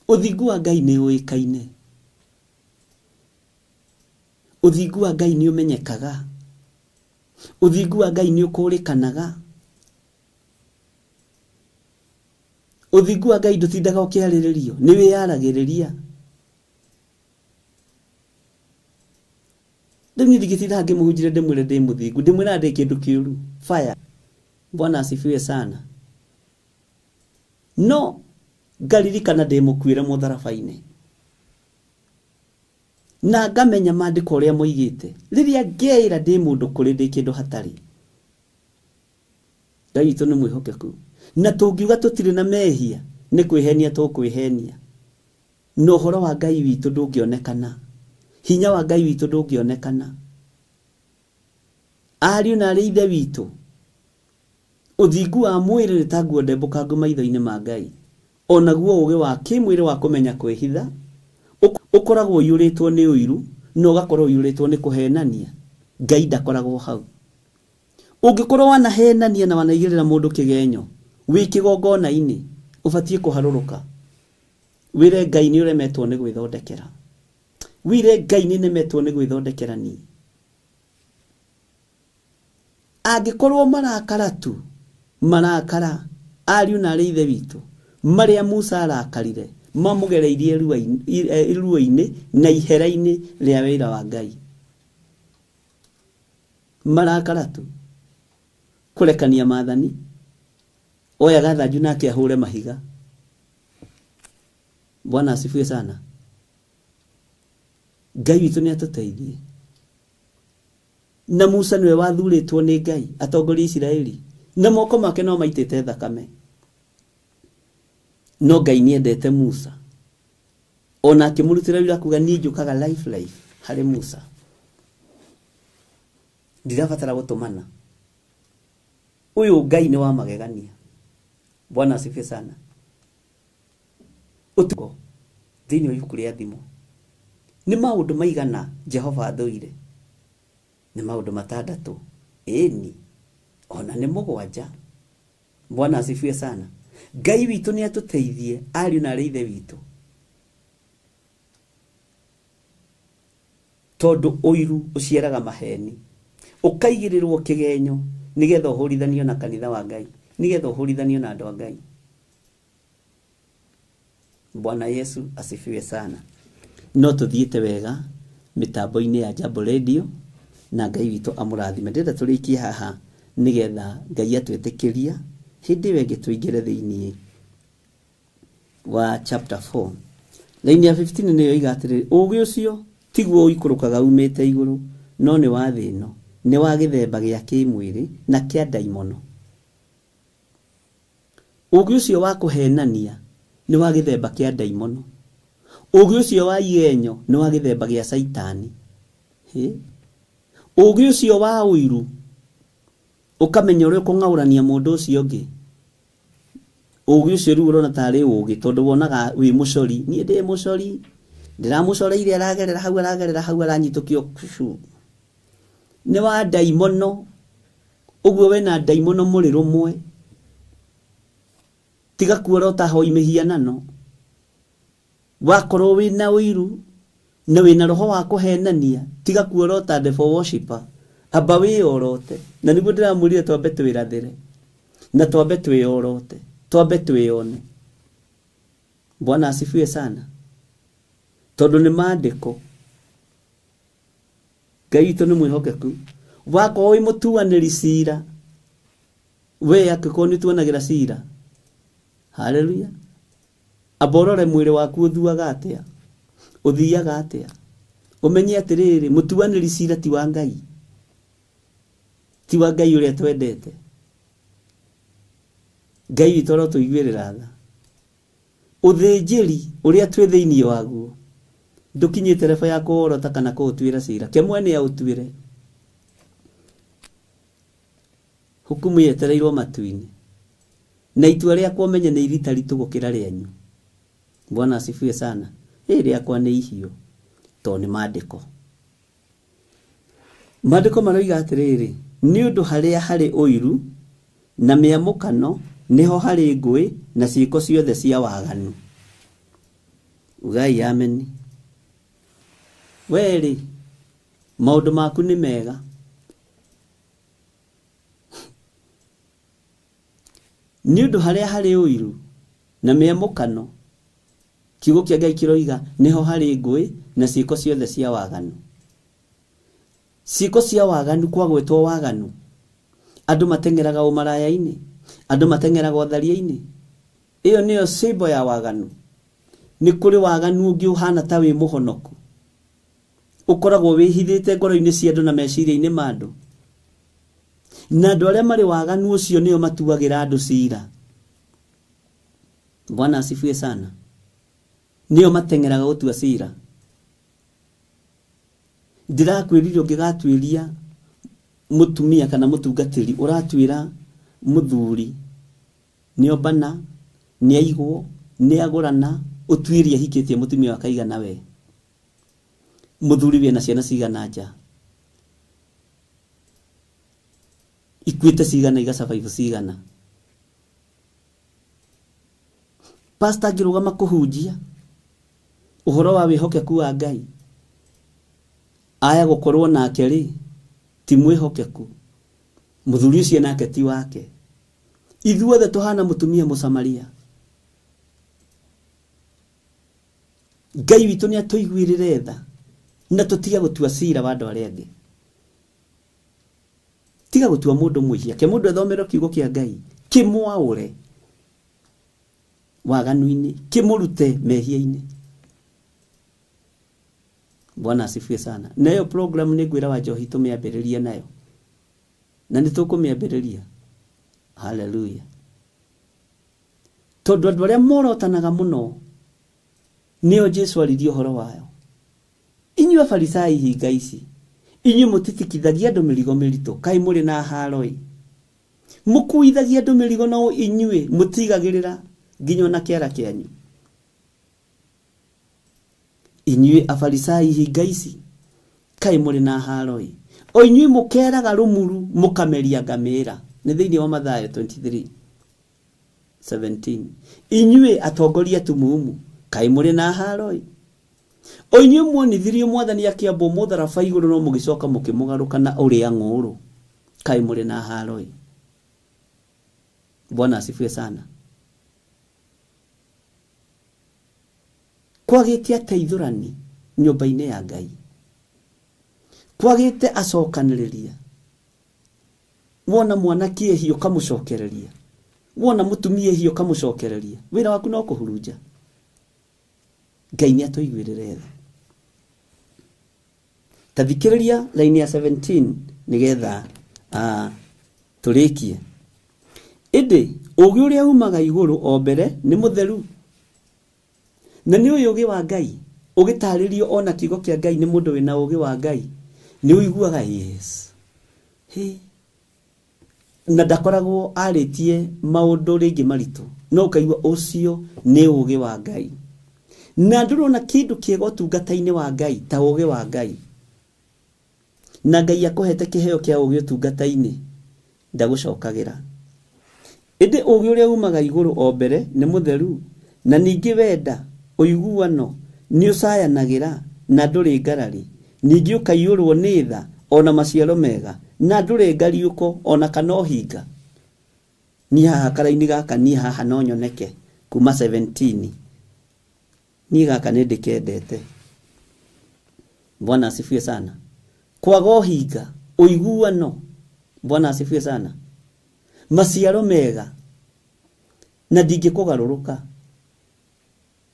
Ũthingu wa Ngai nĩ ũĩkaine, ũthingu wa Ngai nĩ ũmenyekaga, ũthingu wa Ngai nĩ ũkũrĩkanaga. Ũthingu wa Ngai ndũtindaga ũkĩarĩrĩrio, nĩ wĩyaragĩrĩria. Rĩu niĩ ndingĩtinda ngĩmũhunjĩria ndĩmwĩre ndĩ mũthingu, ndĩmwĩraga ndĩ kĩndũ kĩũru. Fire. Bwana asifiwe sana. No ngaririkana ndĩ mũkuĩre mũtharaba-inĩ, na ngamenya maandĩko ũrĩa moigĩte. Rĩrĩa ngeĩra ndĩ mũndũ kũrĩ ndĩ kĩndũ hatarĩ, Ngai witũ nĩ mwĩhokeku, na tũngiuga tũtirĩ na mehia nĩ kwĩhenia tũkwĩhenia, na ũhoro wa Ngai witũ ndũngĩonekana, hinya wa Ngai witũ ndũngĩonekana. Ariũ na arĩ ithe witũ, ũthingu wa mwĩrĩ nĩ ta nguo ndembũkangu maitho-inĩ ma Ngai. Onaguo ũũgĩ wa kĩmwĩrĩ wa kũmenya kwĩhitha ũkoragwo ũiyũrĩtwo nĩ ũiru, na ũgakorwo ũiyũrĩtwo nĩ kũhenania. Ngai ndakoragwo hau. Ũngĩkorwo wanahenania na wanaigĩrĩra mũndũ kĩgenyo wĩ kĩgongona-inĩ, ũbatiĩ kũharũrũka wĩre Ngai nĩ ũremetwo nĩ gwĩthondekera, wĩre Ngai nĩ nemetwo nĩ gwĩthondekera niĩ. Angĩkorwo marakara tu, marakara ariũ na arĩ ithe witũ marĩa Musa arakarire mamũgereirie iruo-inĩ na ihera-inĩ rĩa wĩra wa Ngai. Marakara tu, kũrekania maathani, oyaga thanju nake ahũre mahiga. Bwana asifiwe sana. Ngai witũ nĩ atũteithie. Na Musa nĩwe wathurĩtwo nĩ Ngai atongorie Isiraeli, na moko make no maitĩte thakame, no Ngai nĩendete Musa, ona akĩmũrutĩra wĩra kuga niĩ njũkaga life life harĩ Musa, ndirabatara gũtũmana. Ũyũ Ngai nĩ wa magegania. Bwana asifiwe sana. Ũtukũ thĩinĩ wa ibuku rĩa Thimo, nĩ maũndũ maigana Jehova athũire? Nĩ maũndũ 6, ĩni ona nĩ 7. Bwana asifiwe sana. Ngai witũ nĩ atũteithie ariũ na arĩ ithe witũ, tondũ ũiru ũciaraga maheni, ũkaigĩrĩrwo kĩgenyo nĩgetha ũhũrithanio na kanitha wa Ngai, nĩgetha ũhũrithanio na andũ a Ngai. Bwana Yesu asifiwe sana. No tũthiĩte wega mĩtambo-inĩ ya Jambo Radio, na Ngai witũ amũrathime. Ndĩrenda tũrĩkie haha nĩgetha Ngai atwĩtĩkĩria hĩndĩ ĩyo ĩngĩ tũingĩre thĩinĩ wa chapter 4 Laini ya 15 nĩyo iga atĩrĩrĩ, ũũgĩ ũcio tiguo ũikũrũkaga umĩte igũrũ, no nĩ wa thĩ ĩno, nĩ wa gĩthemba gĩa kĩmwĩrĩ na kĩa ndaimono. Ũũgĩ ũcio wa kũhenania nĩ wa gĩthemba kĩa ndaimono. Ũũgĩ ũcio wa igenyo nĩ wa gĩthemba gĩa Caitani. Ũũgĩ ũcio wa ũiru ũkamenya ũrĩa ũkũng'aũrania mũndũ ũcio ũngĩ. Ũũgĩ ũcio rĩu ũrona tarĩ ũũgĩ tondũ wonaga wĩ mũcori. Niĩ ndĩ mũcori, ndĩramũcoreire aragerera hau, aragerera hau, aranyitũkio. Nĩ wa ndaimono. Ũguo we na ndaimono mũrĩ rũmwe. Tiga kuorota hoi mĩhianano. Wakorwo wĩna ũiru na wĩna roho wa kũhenania, tiga kuorota devil worshipper. Amba wĩyorote. Na nĩguo ndĩramwĩrire twambe twĩrathĩre, na twambe twĩyorote, twambe twĩyone. Bwana asifiwe sana. Tondũ nĩ maandĩko. Ngai witũ nĩ mwĩhokeku. Wakorwo wĩ mũtuanĩri cira, we angĩkorwo nĩ ũtuanagĩra cira, haleluya, amba ũrore mwĩrĩ waku ũthuaga atĩa, ũthiaga atĩa, ũmenye atĩrĩrĩ, mũtuanĩri cira ti wa Ngai, ti wa Ngai ũrĩa twendete. Ngai witũ arotũiguĩrĩra tha. Ũthĩnjĩri ũrĩa twĩ thĩinĩ waguo ndũkinyĩte reba ya kũworota kana kũũtuĩra cira, ke mwene aũtuĩre. Hukumu yetereirwo matu-inĩ, na itua rĩakwa ũmenye nĩ irita ritũ gũkĩra rĩanyu. Bwana asifiwe sana. Ĩ rĩakwa nĩ ihiũ tondũ nĩ maandĩko. Maandĩko maroiga atĩrĩrĩ, nĩ ũndũ harĩa harĩ ũiru na mĩamũkano nĩho harĩ ngũĩ na ciĩko ciothe cia waganu. Ugai ameni. We-rĩ, maũndũ maku nĩ mega. Nĩ ũndũ harĩa harĩ ũiru na mĩamũkano, kiugo kĩa Ngai kĩroiga nĩho harĩ ngũĩ na ciĩko ciothe cia waganu. Ciĩko cia waganu, kwagwetwo waganu, andũ mateng'eraga ũmaraya-inĩ, andũ mateng'eraga ũtharia-inĩ. Ĩyo nĩyo symbol ya waganu. Nĩ kũrĩ waganu ũngĩ ũhana ta wĩ mũhonoku, ũkoragwo wĩhithĩte ngoro-inĩ cia andũ na meciria-inĩ ma andũ, na andũ arĩa marĩ waganu ũcio nĩo matuagĩra andũ cira. Bwana asifiwe sana. Nĩo mateng'eraga gũtua cira. Ndĩrakwĩrire ũngĩgatuĩria mũtumia kana mũtungatĩri, ũratuĩra mũthuri nĩombana, nĩaigwo, nĩagũrana, ũtuĩrie ahikĩtie mũtumia wa kaigana we, mũthuri wĩna ciana cigana nja, ikuĩte cigana, igasurvive cigana. Pastor angĩrũgama kũhunjia ũhoro wa wĩhokeku wa Ngai, aya gũkorwo nake rĩ ti mwĩhokeku, mũthuri ũcio nake ti wake. Ithuothe tũhana mũtumia Mũsamaria. Ngai witũ nĩ atũiguĩrĩre tha na tũtige gũtua cira wa andũ arĩa angĩ. Tiga gũtua mũndũ mwĩhia, ke mũndũ ethomere kiugo kĩa Ngai kĩmwaũre waganu-inĩ, kĩmũrute mehia-inĩ. Bwana asifiwe sana. Nayo program nĩ ngwĩra wa njohi tũmĩambĩrĩrie nayo, na nĩ tũkũmĩambĩrĩria. Haleluya. Tondũ andũ arĩa morotanaga mũno nĩo Jesu aririe ũhoro wayo. Inyuĩ Afarisai hinga ici, inyuĩ mũtitikithagia andũ mĩrigo mĩritũ, kaĩ mũrĩ na haro-ĩ. Mũkuithagia andũ mĩrigo no inyuĩ mũtigagĩrĩra nginya ona kĩara kĩanyu. Inyuĩ Afarisai hinga ici, kaĩ mũrĩ na haro-ĩ. O inyuĩ mũkeraga rũmuru mũkameria ngamĩra. Nĩ thĩinĩ wa Mathayo 23:17. Inyuĩ atongoria tumumu, kaĩ mũrĩ na haro-ĩ. O inyuĩ muonithirio mwathani akĩambwo mũtharaba igũrũ no mũgĩcoka mũkĩmũgarũka na ũrĩa ng'ũũrũ, kaĩ mũrĩ na haro-ĩ. Bwana asifiwe sana. Kwagĩte ateithũrani nyũmba-inĩ ya Ngai, kwagĩte acokanĩrĩria. Wona mwanake ehia ũkamũcokereria, wona mũtumia ehia ũkamũcokereria, wĩra waku no kũhurunja. Ngai nĩ atũiguĩrĩre tha. Ta thikĩrĩria line ya 17 nĩgetha tũrĩkie. Ĩndĩ ũũgĩ ũrĩa umaga igũrũ o mbere nĩ mũtheru, na nĩ ũyũ ũũgĩ wa Ngai ũgĩtarĩrio ona kiugo kĩa Ngai nĩ mũndũ wĩna ũũgĩ wa Ngai, nĩ ũiguaga yes. He. Na ndakoragwo arĩtie maũndũ rĩngĩ maritũ, no ũkaigua ũcio nĩ ũũgĩ wa Ngai. Na ndũrona kĩndũ kĩega ũtungata-inĩ wa Ngai ta ũũgĩ wa Ngai. Na Ngai akũhete kĩheo kĩa ũũgĩ ũtungata-inĩ, ndagũcokagĩra. Ĩndĩ ũũgĩ ũrĩa umaga igũrũ o mbere nĩ mũtheru, na ningĩ wenda ũiguano nĩ ũcayanagĩra na ndũrĩ ngarari, ningĩ ũkaiyũrwo nĩ tha ona maciaro mega, na ndũrĩ ngariũko ona kana ũhinga. Niĩ haha karaini gaka, niĩ haha no nyoneke kuma 17. Niĩ gaka nĩ ndĩkendete. Bwana asifiwe sana. Kwaga ũhinga, ũiguano. Bwana asifiwe sana. Maciaro mega na ndingĩkũgarũrũka.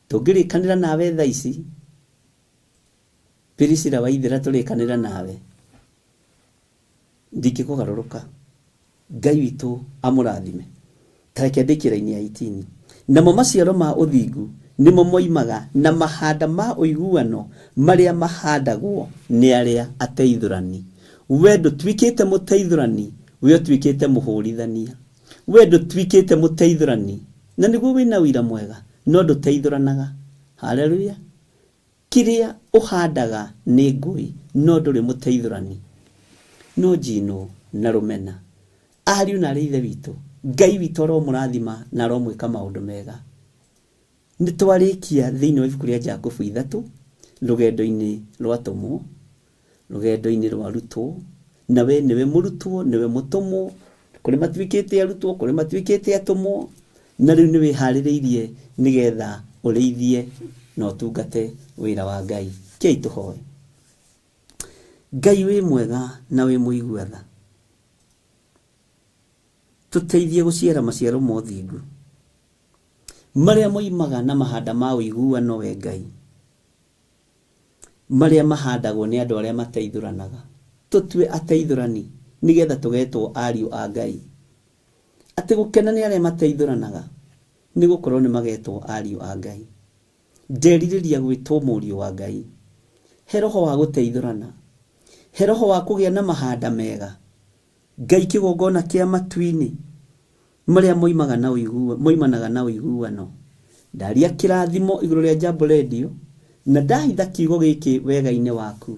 Tũngĩrĩkanĩra nawe thaa ici, Priscilla Waithera tũrĩkanĩra nawe, ndingĩkũgarũrũka. Ngai witũ amũrathime. Tareke ndĩkĩra raini ya 18. Namo maciaro ma ũthingu nĩmo moimaga na mahanda ma ũiguano marĩa mahandagwo nĩ arĩa ateithũrani. We ndũtuĩkĩte mũteithũrani, we ũtuĩkĩte mũhũrithania. We ndũtuĩkĩte mũteithũrani, na nĩguo wĩna ũira mwega, no ndũteithũranaga. Haleluya. Kĩrĩa ũhandaga nĩ ngũi, no ndũrĩ mũteithũrani. No njino na rũmena. Ariũ na arĩ ithe witũ, Ngai witũ aromũrathima na aromwĩka maũndũ mega. Nĩ twarĩkia thĩinĩ wa ibuku rĩa Jakubu 3, rũgendo-inĩ rwa atũmwo, rũgendo-inĩ rwa arutwo, na we nĩwe mũrutwo, nĩwe mũtũmwo, kũrĩ matuĩkĩte arutwo, kũrĩ matuĩkĩte atũmwo, na rĩu nĩ wĩharĩrĩirie nĩgetha ũrĩithie na ũtungate wĩra wa Ngai. Kei tũhoe. Ngai wĩ mwega na wĩ mũigua tha, tũteithie gũciara maciaro ma ũthingu marĩa moimaga na mahanda ma ũiguano we Ngai, marĩa mahandagwo nĩ andũ arĩa mateithũranaga. Tũtue ateithũrani nĩgetha tũgetwo ariũ a Ngai. Atĩ gũkena nĩ arĩa mateithũranaga, nĩ gũkorwo nĩ magetwo ariũ a Ngai. Nderirĩria gwĩtwo mũriũ wa Ngai. He roho wa gũteithũrana, he roho wa kũgĩa na mahanda mega. Ngai kĩgongona kĩa matu-inĩ marĩa moimaga na ũiguano, moimanaga na ũiguano. Ndaria kĩrathimo igũrũ rĩa Jambo Radio na ndahitha kiugo gĩkĩ wega-inĩ waku.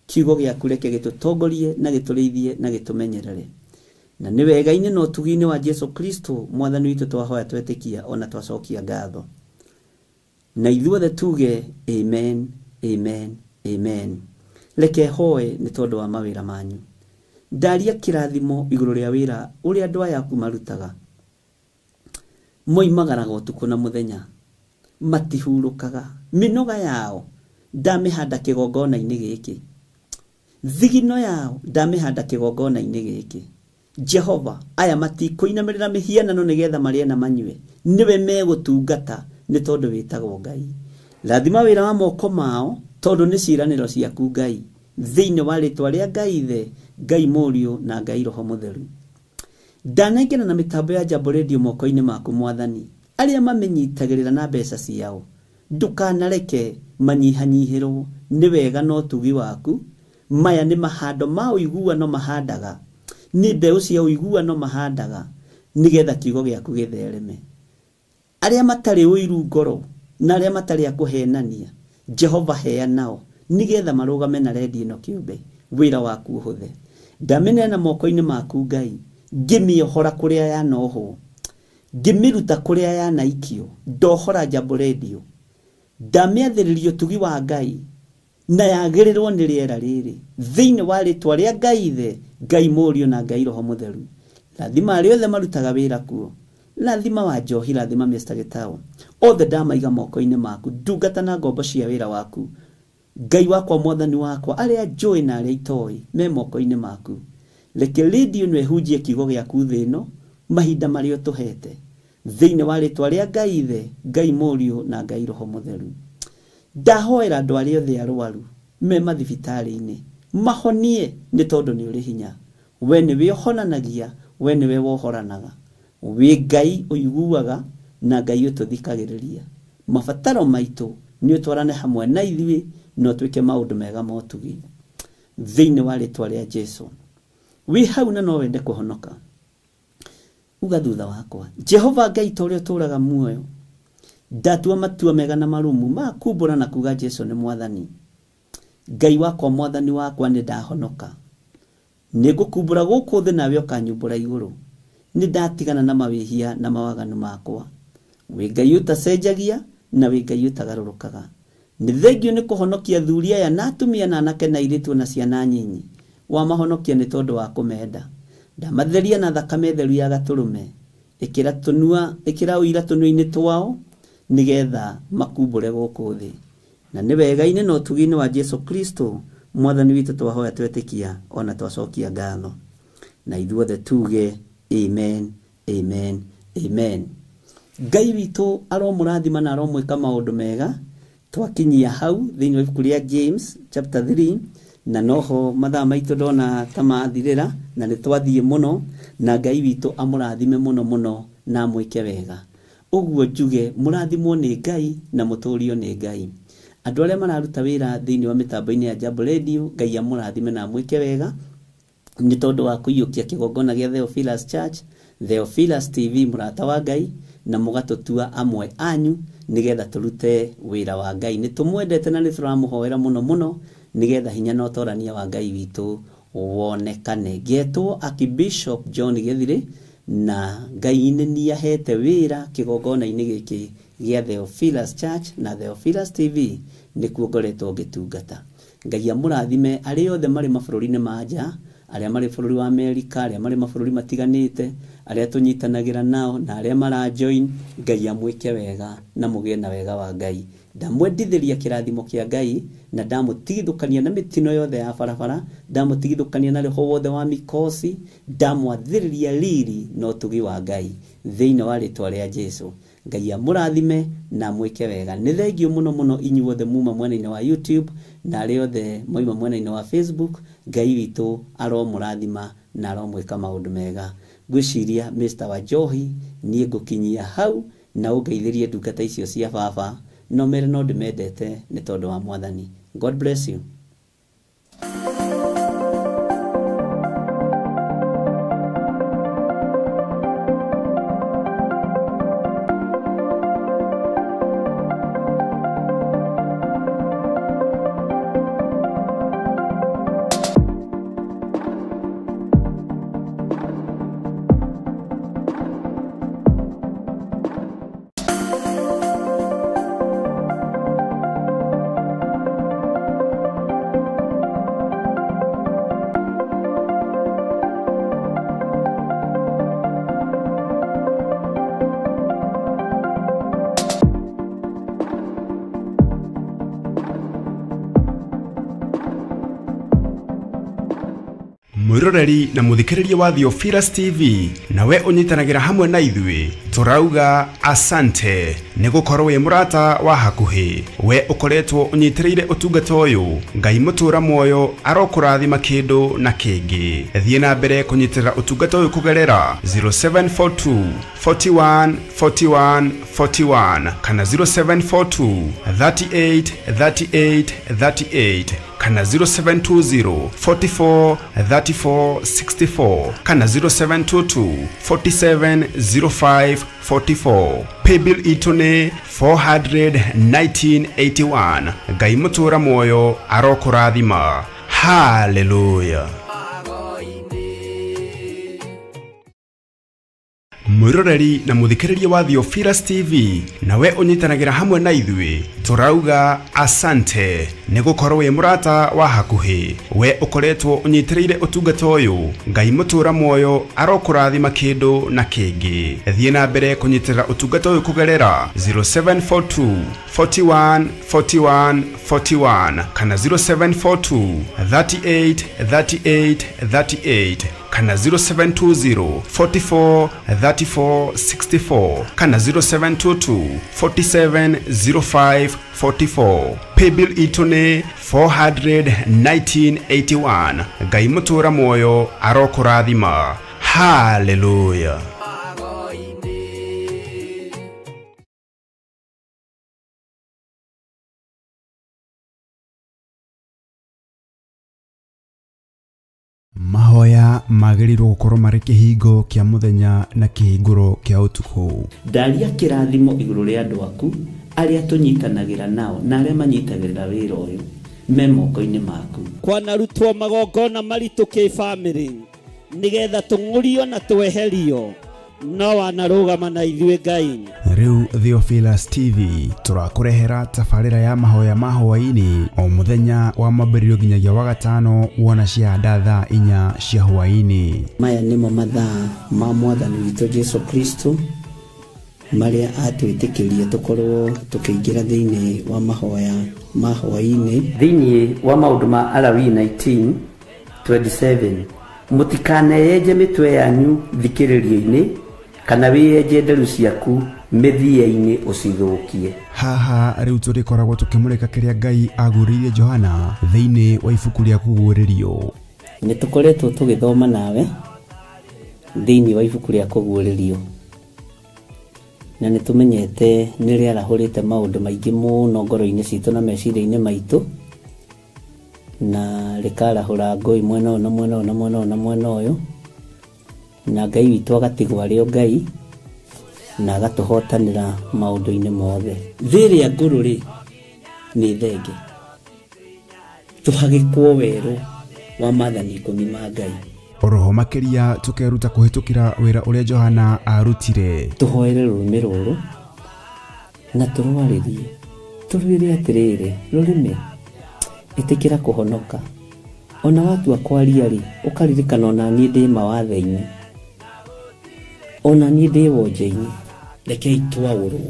Kiugo gĩaku reke gĩtũtongorie na gĩtũrĩithie na gĩtũmenyerere. Na nĩ wega-inĩ na ũtugi-inĩ wa Jesu Kristo mwathani witũ twahoya twetĩkia ona twacokia ngatho. Na ithuothe tuge amen, amen, amen. Reke hoe nĩ tondũ wa mawĩra manyu. Ndaria kĩrathimo igũrũ rĩa wĩra ũrĩa andũ aya aku marutaga. Moimagaraga ũtukũ na mũthenya, matihurũkaga. Mĩnoga yao ndamĩhanda kĩgongona-inĩ gĩkĩ. Thigino yao ndamĩhanda kĩgongona-inĩ gĩkĩ. Jehova, aya matikũinamĩrĩra mĩhianano nĩgetha marĩe na manyue. Nĩwe megũtungata nĩ tondũ wĩtagwo Ngai. Rathima wĩra wa moko mao tondũ nĩ ciĩranĩro ciaku Ngai. Thĩinĩ wa rĩtwa rĩa Ngai Ithe, Ngai Mũriũ na Ngai Roho Mũtheru. Ndanengera na mĩtambo ya Jambo Radio moko-inĩ maku Mwathani. Arĩa mamĩnyitagĩrĩra na mbeca ciao, ndũkanareke manyihanyihĩrwo nĩ wega na ũtugi waku. Maya nĩ mahando ma ũiguano mahandaga, nĩ mbeũ cia ũiguano mahandaga, nĩgetha kiugo gĩaku gĩthereme. Arĩa matarĩ ũiru ngoro na arĩa matarĩ a kũhenania, Jehova hea nao nĩgetha marũgame na redio ĩno kĩũmbe, wĩra waku ũhũthe. Ndamĩneana moko-inĩ maku Ngai, ngĩmĩohora kũrĩa yanohwo, ngĩmĩruta kũrĩa yanaikio, ndohora Jambo Radio. Ndamĩathĩrĩria ũtugi wa Ngai na yagĩrĩrwo nĩ rĩera rĩrĩ thĩinĩ wa rĩtwa rĩa Ngai Ithe, Ngai Mũriũ na Ngai Roho Mũtheru. Rathima arĩa othe marutaga wĩra kuo, rathima wa Njohi, rathima Mr. Gitau, othe ndamaiga moko-inĩ maku, ndungata na ngombo cia wĩra waku. Ngai wakwa, Mwathani wakwa, arĩa njũĩ na arĩa itoĩ me moko-inĩ maku. Reke radio ĩno ĩhunjie kiugo gĩaku thĩ ĩno mahinda marĩa ũtũhete, thĩinĩ wa rĩtwa rĩa Ngai Ithe, Ngai Mũriũ na Ngai Roho Mũtheru. Ndahoera andũ arĩa othe arwaru me mathibitarĩ-inĩ, mahonie nĩ tondũ nĩ ũrĩ hinya. We nĩwe ũhonanagia, we nĩwe wohoranaga. Wĩ Ngai ũiguaga na Ngai ũtũthikagĩrĩria. Mabataro maitũ nĩ ũtwarane hamwe na ithuĩ na ũtwĩke maũndũ mega ma ũtugi thĩinĩ wa rĩtwa rĩa Jesu. Wĩ hau na no wende kũhonoka, uga thutha wakwa, Jehova Ngai ta ũrĩa ũtũũraga muoyo, ndatua matua mega na marũmu ma kumbũra na kuga Jesu nĩ Mwathani. Ngai wakwa, Mwathani wakwa, nĩ ndahonoka. Nĩ ngũkumbũra gũkũ thĩ nawe ũkanyumbũra igũrũ. Nĩ ndatigana na mawĩhia na mawaganu makwa. Wĩ Ngai ũtacenjagia na wĩ Ngai ũtagarũrũkaga. Nĩ thengio nĩ kũhonokia athuri aya na atumia na anake na airĩtu na ciana nyinyi. Wamahonokia nĩ tondũ wa kũmenda. Ndamatheria na thakame theru ya gatũrũme. Ĩkĩra tũnua, ĩkĩra ũira tũnua-inĩ twao nĩgetha makumbũre gũkũ thĩ. Na nĩ wega-inĩ na ũtugi-inĩ wa Jesu Kristo Mwathani witũ twahoya twetĩkia ona twacokia ngatho, na ithuothe tuge amen, amen, amen. Ngai witũ aromũrathima na aromwĩka maũndũ mega. Twakinyia hau thĩinĩ wa ibuku rĩa James chapter 3, na noho mathaa maitũ ndona ta mathirĩra, na nĩ twathiĩ mũno, na Ngai witũ amũrathime mũno mũno na amwĩke wega. Ũguo njuge mũrathimwo nĩ Ngai na mũtũrio nĩ Ngai. Andũ arĩa mararuta wĩra thĩinĩ wa mĩtambo-inĩ ya Jambo Radio, Ngai amũrathime na amwĩke wega nĩ tondũ wa kũiyũkia kĩgongona gĩa Theophilus Church, Theophilus TV, mũrata wa Ngai, na mũgatũtua amwe anyu nĩgetha tũrute wĩra wa Ngai. Nĩ tũmwendete na nĩ tũramũhoera mũno mũno nĩgetha hinya na ũtorania wa Ngai witũ wonekane. Ngetwo Archbishop John Gĩthirĩ, na Ngai nĩ niahete wĩra kĩgongona-inĩ gĩkĩ gĩa Theophilus Church na Theophilus TV, nĩkuo ngoretwo ngĩtungata. Ngai amũrathime arĩa othe marĩ mabũrũri-inĩ ma nja, arĩa marĩ bũrũri wa Amerika, arĩa marĩ mabũrũri matiganĩte, arĩa tũnyitanagĩra nao na arĩa marajoin. Ngai amwĩke wega na mũgĩe na wega wa Ngai. Ndamwendithĩria kĩrathimo kĩa Ngai, na ndamũtigithũkania na mĩtino yothe ya barabara, ndamũtigithũkania na roho wothe wa mikosi, ndamwathĩrĩria riri na ũtugi wa Ngai thĩinĩ wa rĩtwa rĩa Jesu. Ngai amũrathime na amwĩke wega. Nĩ thengio mũno mũno inyuothe muma mwena-inĩ wa YouTube na arĩa othe moima mwena-inĩ wa Facebook. Ngai witũ aromũrathima na aromwĩka maũndũ mega. Ngwĩciria Mr. Wanjohi niĩ ngũkinyia hau, na ũngeithĩrie ndungata icio cia baba, no mere no ndĩmendete nĩ tondũ wa Mwathani. God bless you. Mwiroreri na muthikiriria wa Theophilus TV, nawe ũnyitanagĩra hamwe na ithuĩ, tũrauga asante nĩ gũkorwo wĩ mũrata wa hakuhĩ. We ũkoretwo ũnyitĩrĩire ũtungata ũyũ, Ngai mũtũra muoyo arokũrathima kĩndũ na kĩngĩ. Thiĩ na mbere kũnyitĩrĩra ũtungata ũyũ kũgerera 0742 41 41 41 kana 0742 38 38 38 kana 0720 44 34 64 kana 0722 47 05 44. Paybill itũ nĩ 41981. Ngai mũtũra muoyo arokũrathima. Hallelujah. Mwiroreri na muthikiriria wa Theophilus TV, nawe ũnyitanagĩra hamwe na ithuĩ, tũrauga asante nĩ gũkorwo wĩ mũrata wa hakuhĩ. We ũkoretwo ũnyitĩrĩire ũtungata ũyũ, Ngai mũtũra muoyo arokũrathima kĩndũ na kĩngĩ. Thiĩ na mbere kũnyitĩrĩra ũtungata ũyũ kũgerera 0742 41 41 41 kana 0742 38 38 38 kana 0720 44 34 64 kana 0722 47 05 44. Paybill itũ nĩ 41981. Ngai mũtũra muoyo arokũrathima. Hallelujah. Mahoya magĩrĩirwo gũkorwo marĩ kĩhingo kĩa mũthenya na kĩhingũro kĩa ũtukũ. Ndaria kĩrathimo igũrũ rĩa andũ aku arĩa tũnyitanagĩra nao na arĩa manyitagĩrĩra wĩra ũyũ me moko-inĩ maku. Kwanarutwo magongona maritũ kĩbamĩrĩ nĩgetha tũng'ũrio na tweherio, no wanarũgama na ithuĩ Ngai. Rĩu Theophilus TV tũrakũrehera tabarĩra ya mahoya ma hwaĩ-inĩ o mũthenya wa mwambĩrĩrio nginyagia wa gatano wona cia thaa 4 cia hwaĩ-inĩ. Maya nĩmo mathaa ma Mwathani witũ Jesu Kristo, marĩa atwĩtĩkĩrie tũkorwo tũkĩingĩra thĩinĩ wa mahoya ma hwaĩ-inĩ. Thĩinĩ wa maũndũ ma Alawii 19:27, mũtikaneyenje mĩtwe yanyu thikĩrĩrio-inĩ kana wĩyenje nderu ciaku mĩthia-inĩ ũcithũkie. Haha rĩu tũrĩkoragwo tũkĩmũrĩka kĩrĩa Ngai agũrĩirie Johana thĩinĩ wa ibuku rĩa kũguũrĩrio. Nĩ tũkoretwo tũgĩthoma nawe thĩinĩ wa ibuku rĩa kũguũrĩrio, na nĩ tũmenyete nĩ rĩarahũrĩte maũndũ maingĩ mũno ngoro-inĩ citũ na meciria-inĩ maitũ, na rĩkarahũra ngũi mwena ũyũ na mwena ũyũ na mwena ũyũ na mwena ũyũ, na Ngai witũ agatigwo arĩ o Ngai na agatũhotanĩra maũndũ-inĩ mothe. Thĩ ĩrĩa ngũrũ rĩ nĩ thenge, tũhagĩkwo werũ wa maathani 10 ma Ngai. Oroho makĩria tũkeruta kũhĩtũkĩra wĩra ũrĩa Johana arutire. Tũhoere rũrĩmĩ rũrũ na tũrwarĩrie, tũrwĩre atĩrĩrĩ, rũrĩmĩ ĩtĩkĩra kũhonoka. Ona watua kwaria rĩ, ũkaririkana ona niĩ ndĩ mawathe-inĩ, ona niĩ ndĩ wonje-inĩ. Rekei twaũrwo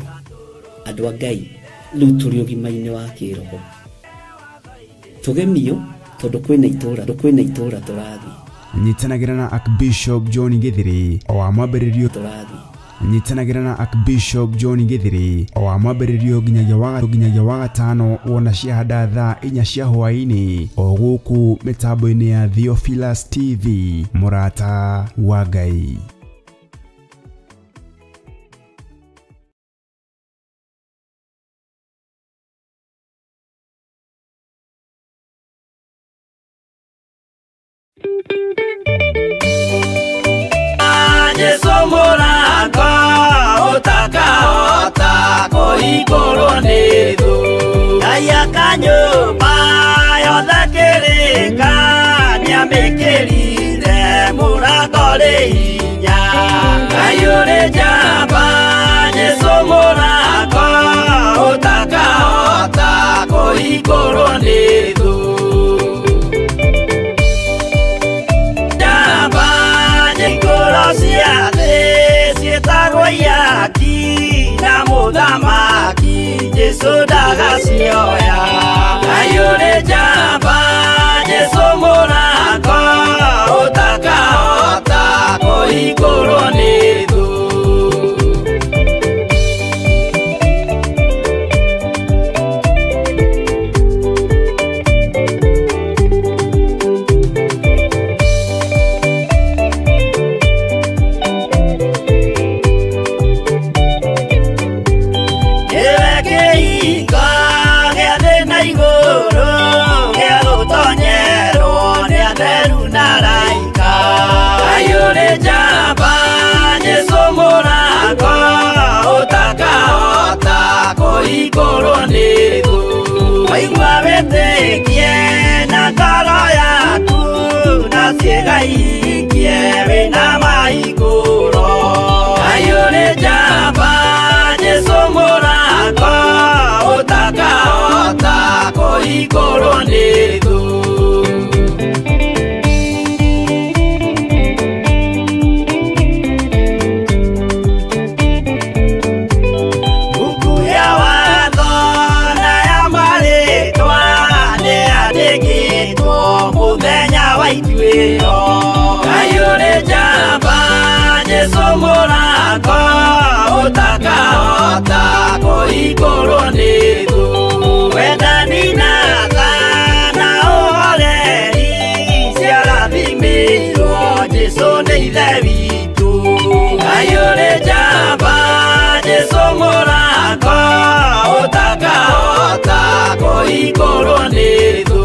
andũ a Ngai, rĩu tũrĩ ũgima-inĩ wa kĩroho, tũgemio tondũ kwĩna itũra, kwĩna itũra tũrathiĩ. Nyitanagĩra na Archbishop John Githiri o wa mwambĩrĩrio tũrathiĩ. Nyitanagĩra na Archbishop John Githiri o wa mwambĩrĩrio nginyagia wa gatano wona ciahanda thaa 4 cia hwaĩ-inĩ o gũkũ mĩtambo-inĩ ya Theophilus TV, mũrata wa Ngai. Jesu mũrango ũtakahota kũhingũrwo nĩ thũ, Ngai akanyũmba yothe kĩrĩka nĩamĩkĩrire mũrango rĩ hinya. Ngai ũrĩ njamba, Jesu mũrango ũtakahota kũhingũrwo nĩ thũ. Ciĩtagwo ihaki na mũthamaki Jesu ndagacioya. Ngai ũrĩ njamba, Jesu mũrango ũtakahota kũhingũrwo nĩ thũ. Kũhingũrwo nĩ thũ, waigua wĩtĩkie na ngoro yaku na ciĩga ihingie wĩna mahingũro. Ngai ũrĩ njamba, Jesu mũrango ũtakahota kũhingũrwo nĩ thũ. Ngai ũrĩ njamba, Jesu mũrango ũtakahota kũhingũrwo nĩ thũ. Wendani na tha na ũhoreri ciarathimĩirwo Jesu nĩ Ithe witũ. Ngai ũrĩ njamba, Jesu mũrango ũtakahota kũhingũrwo nĩ thũ.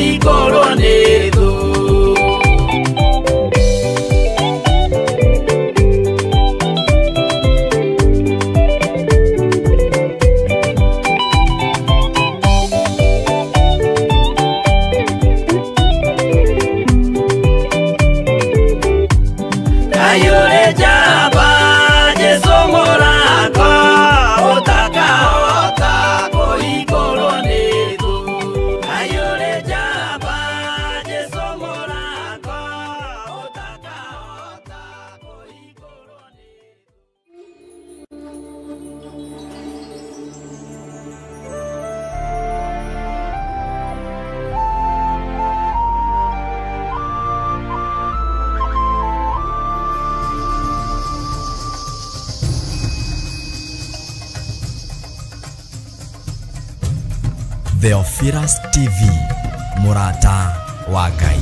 kũhingũrwo nĩ thũ. Kayore njamba Jesũ mũrata ũtakahota kũhingũrwo nĩ thũ. Kayore njamba Jesũ mũrata ũtakahota kũhingũrwo nĩ thũ. Theophilus TV, mũrata wa Ngai.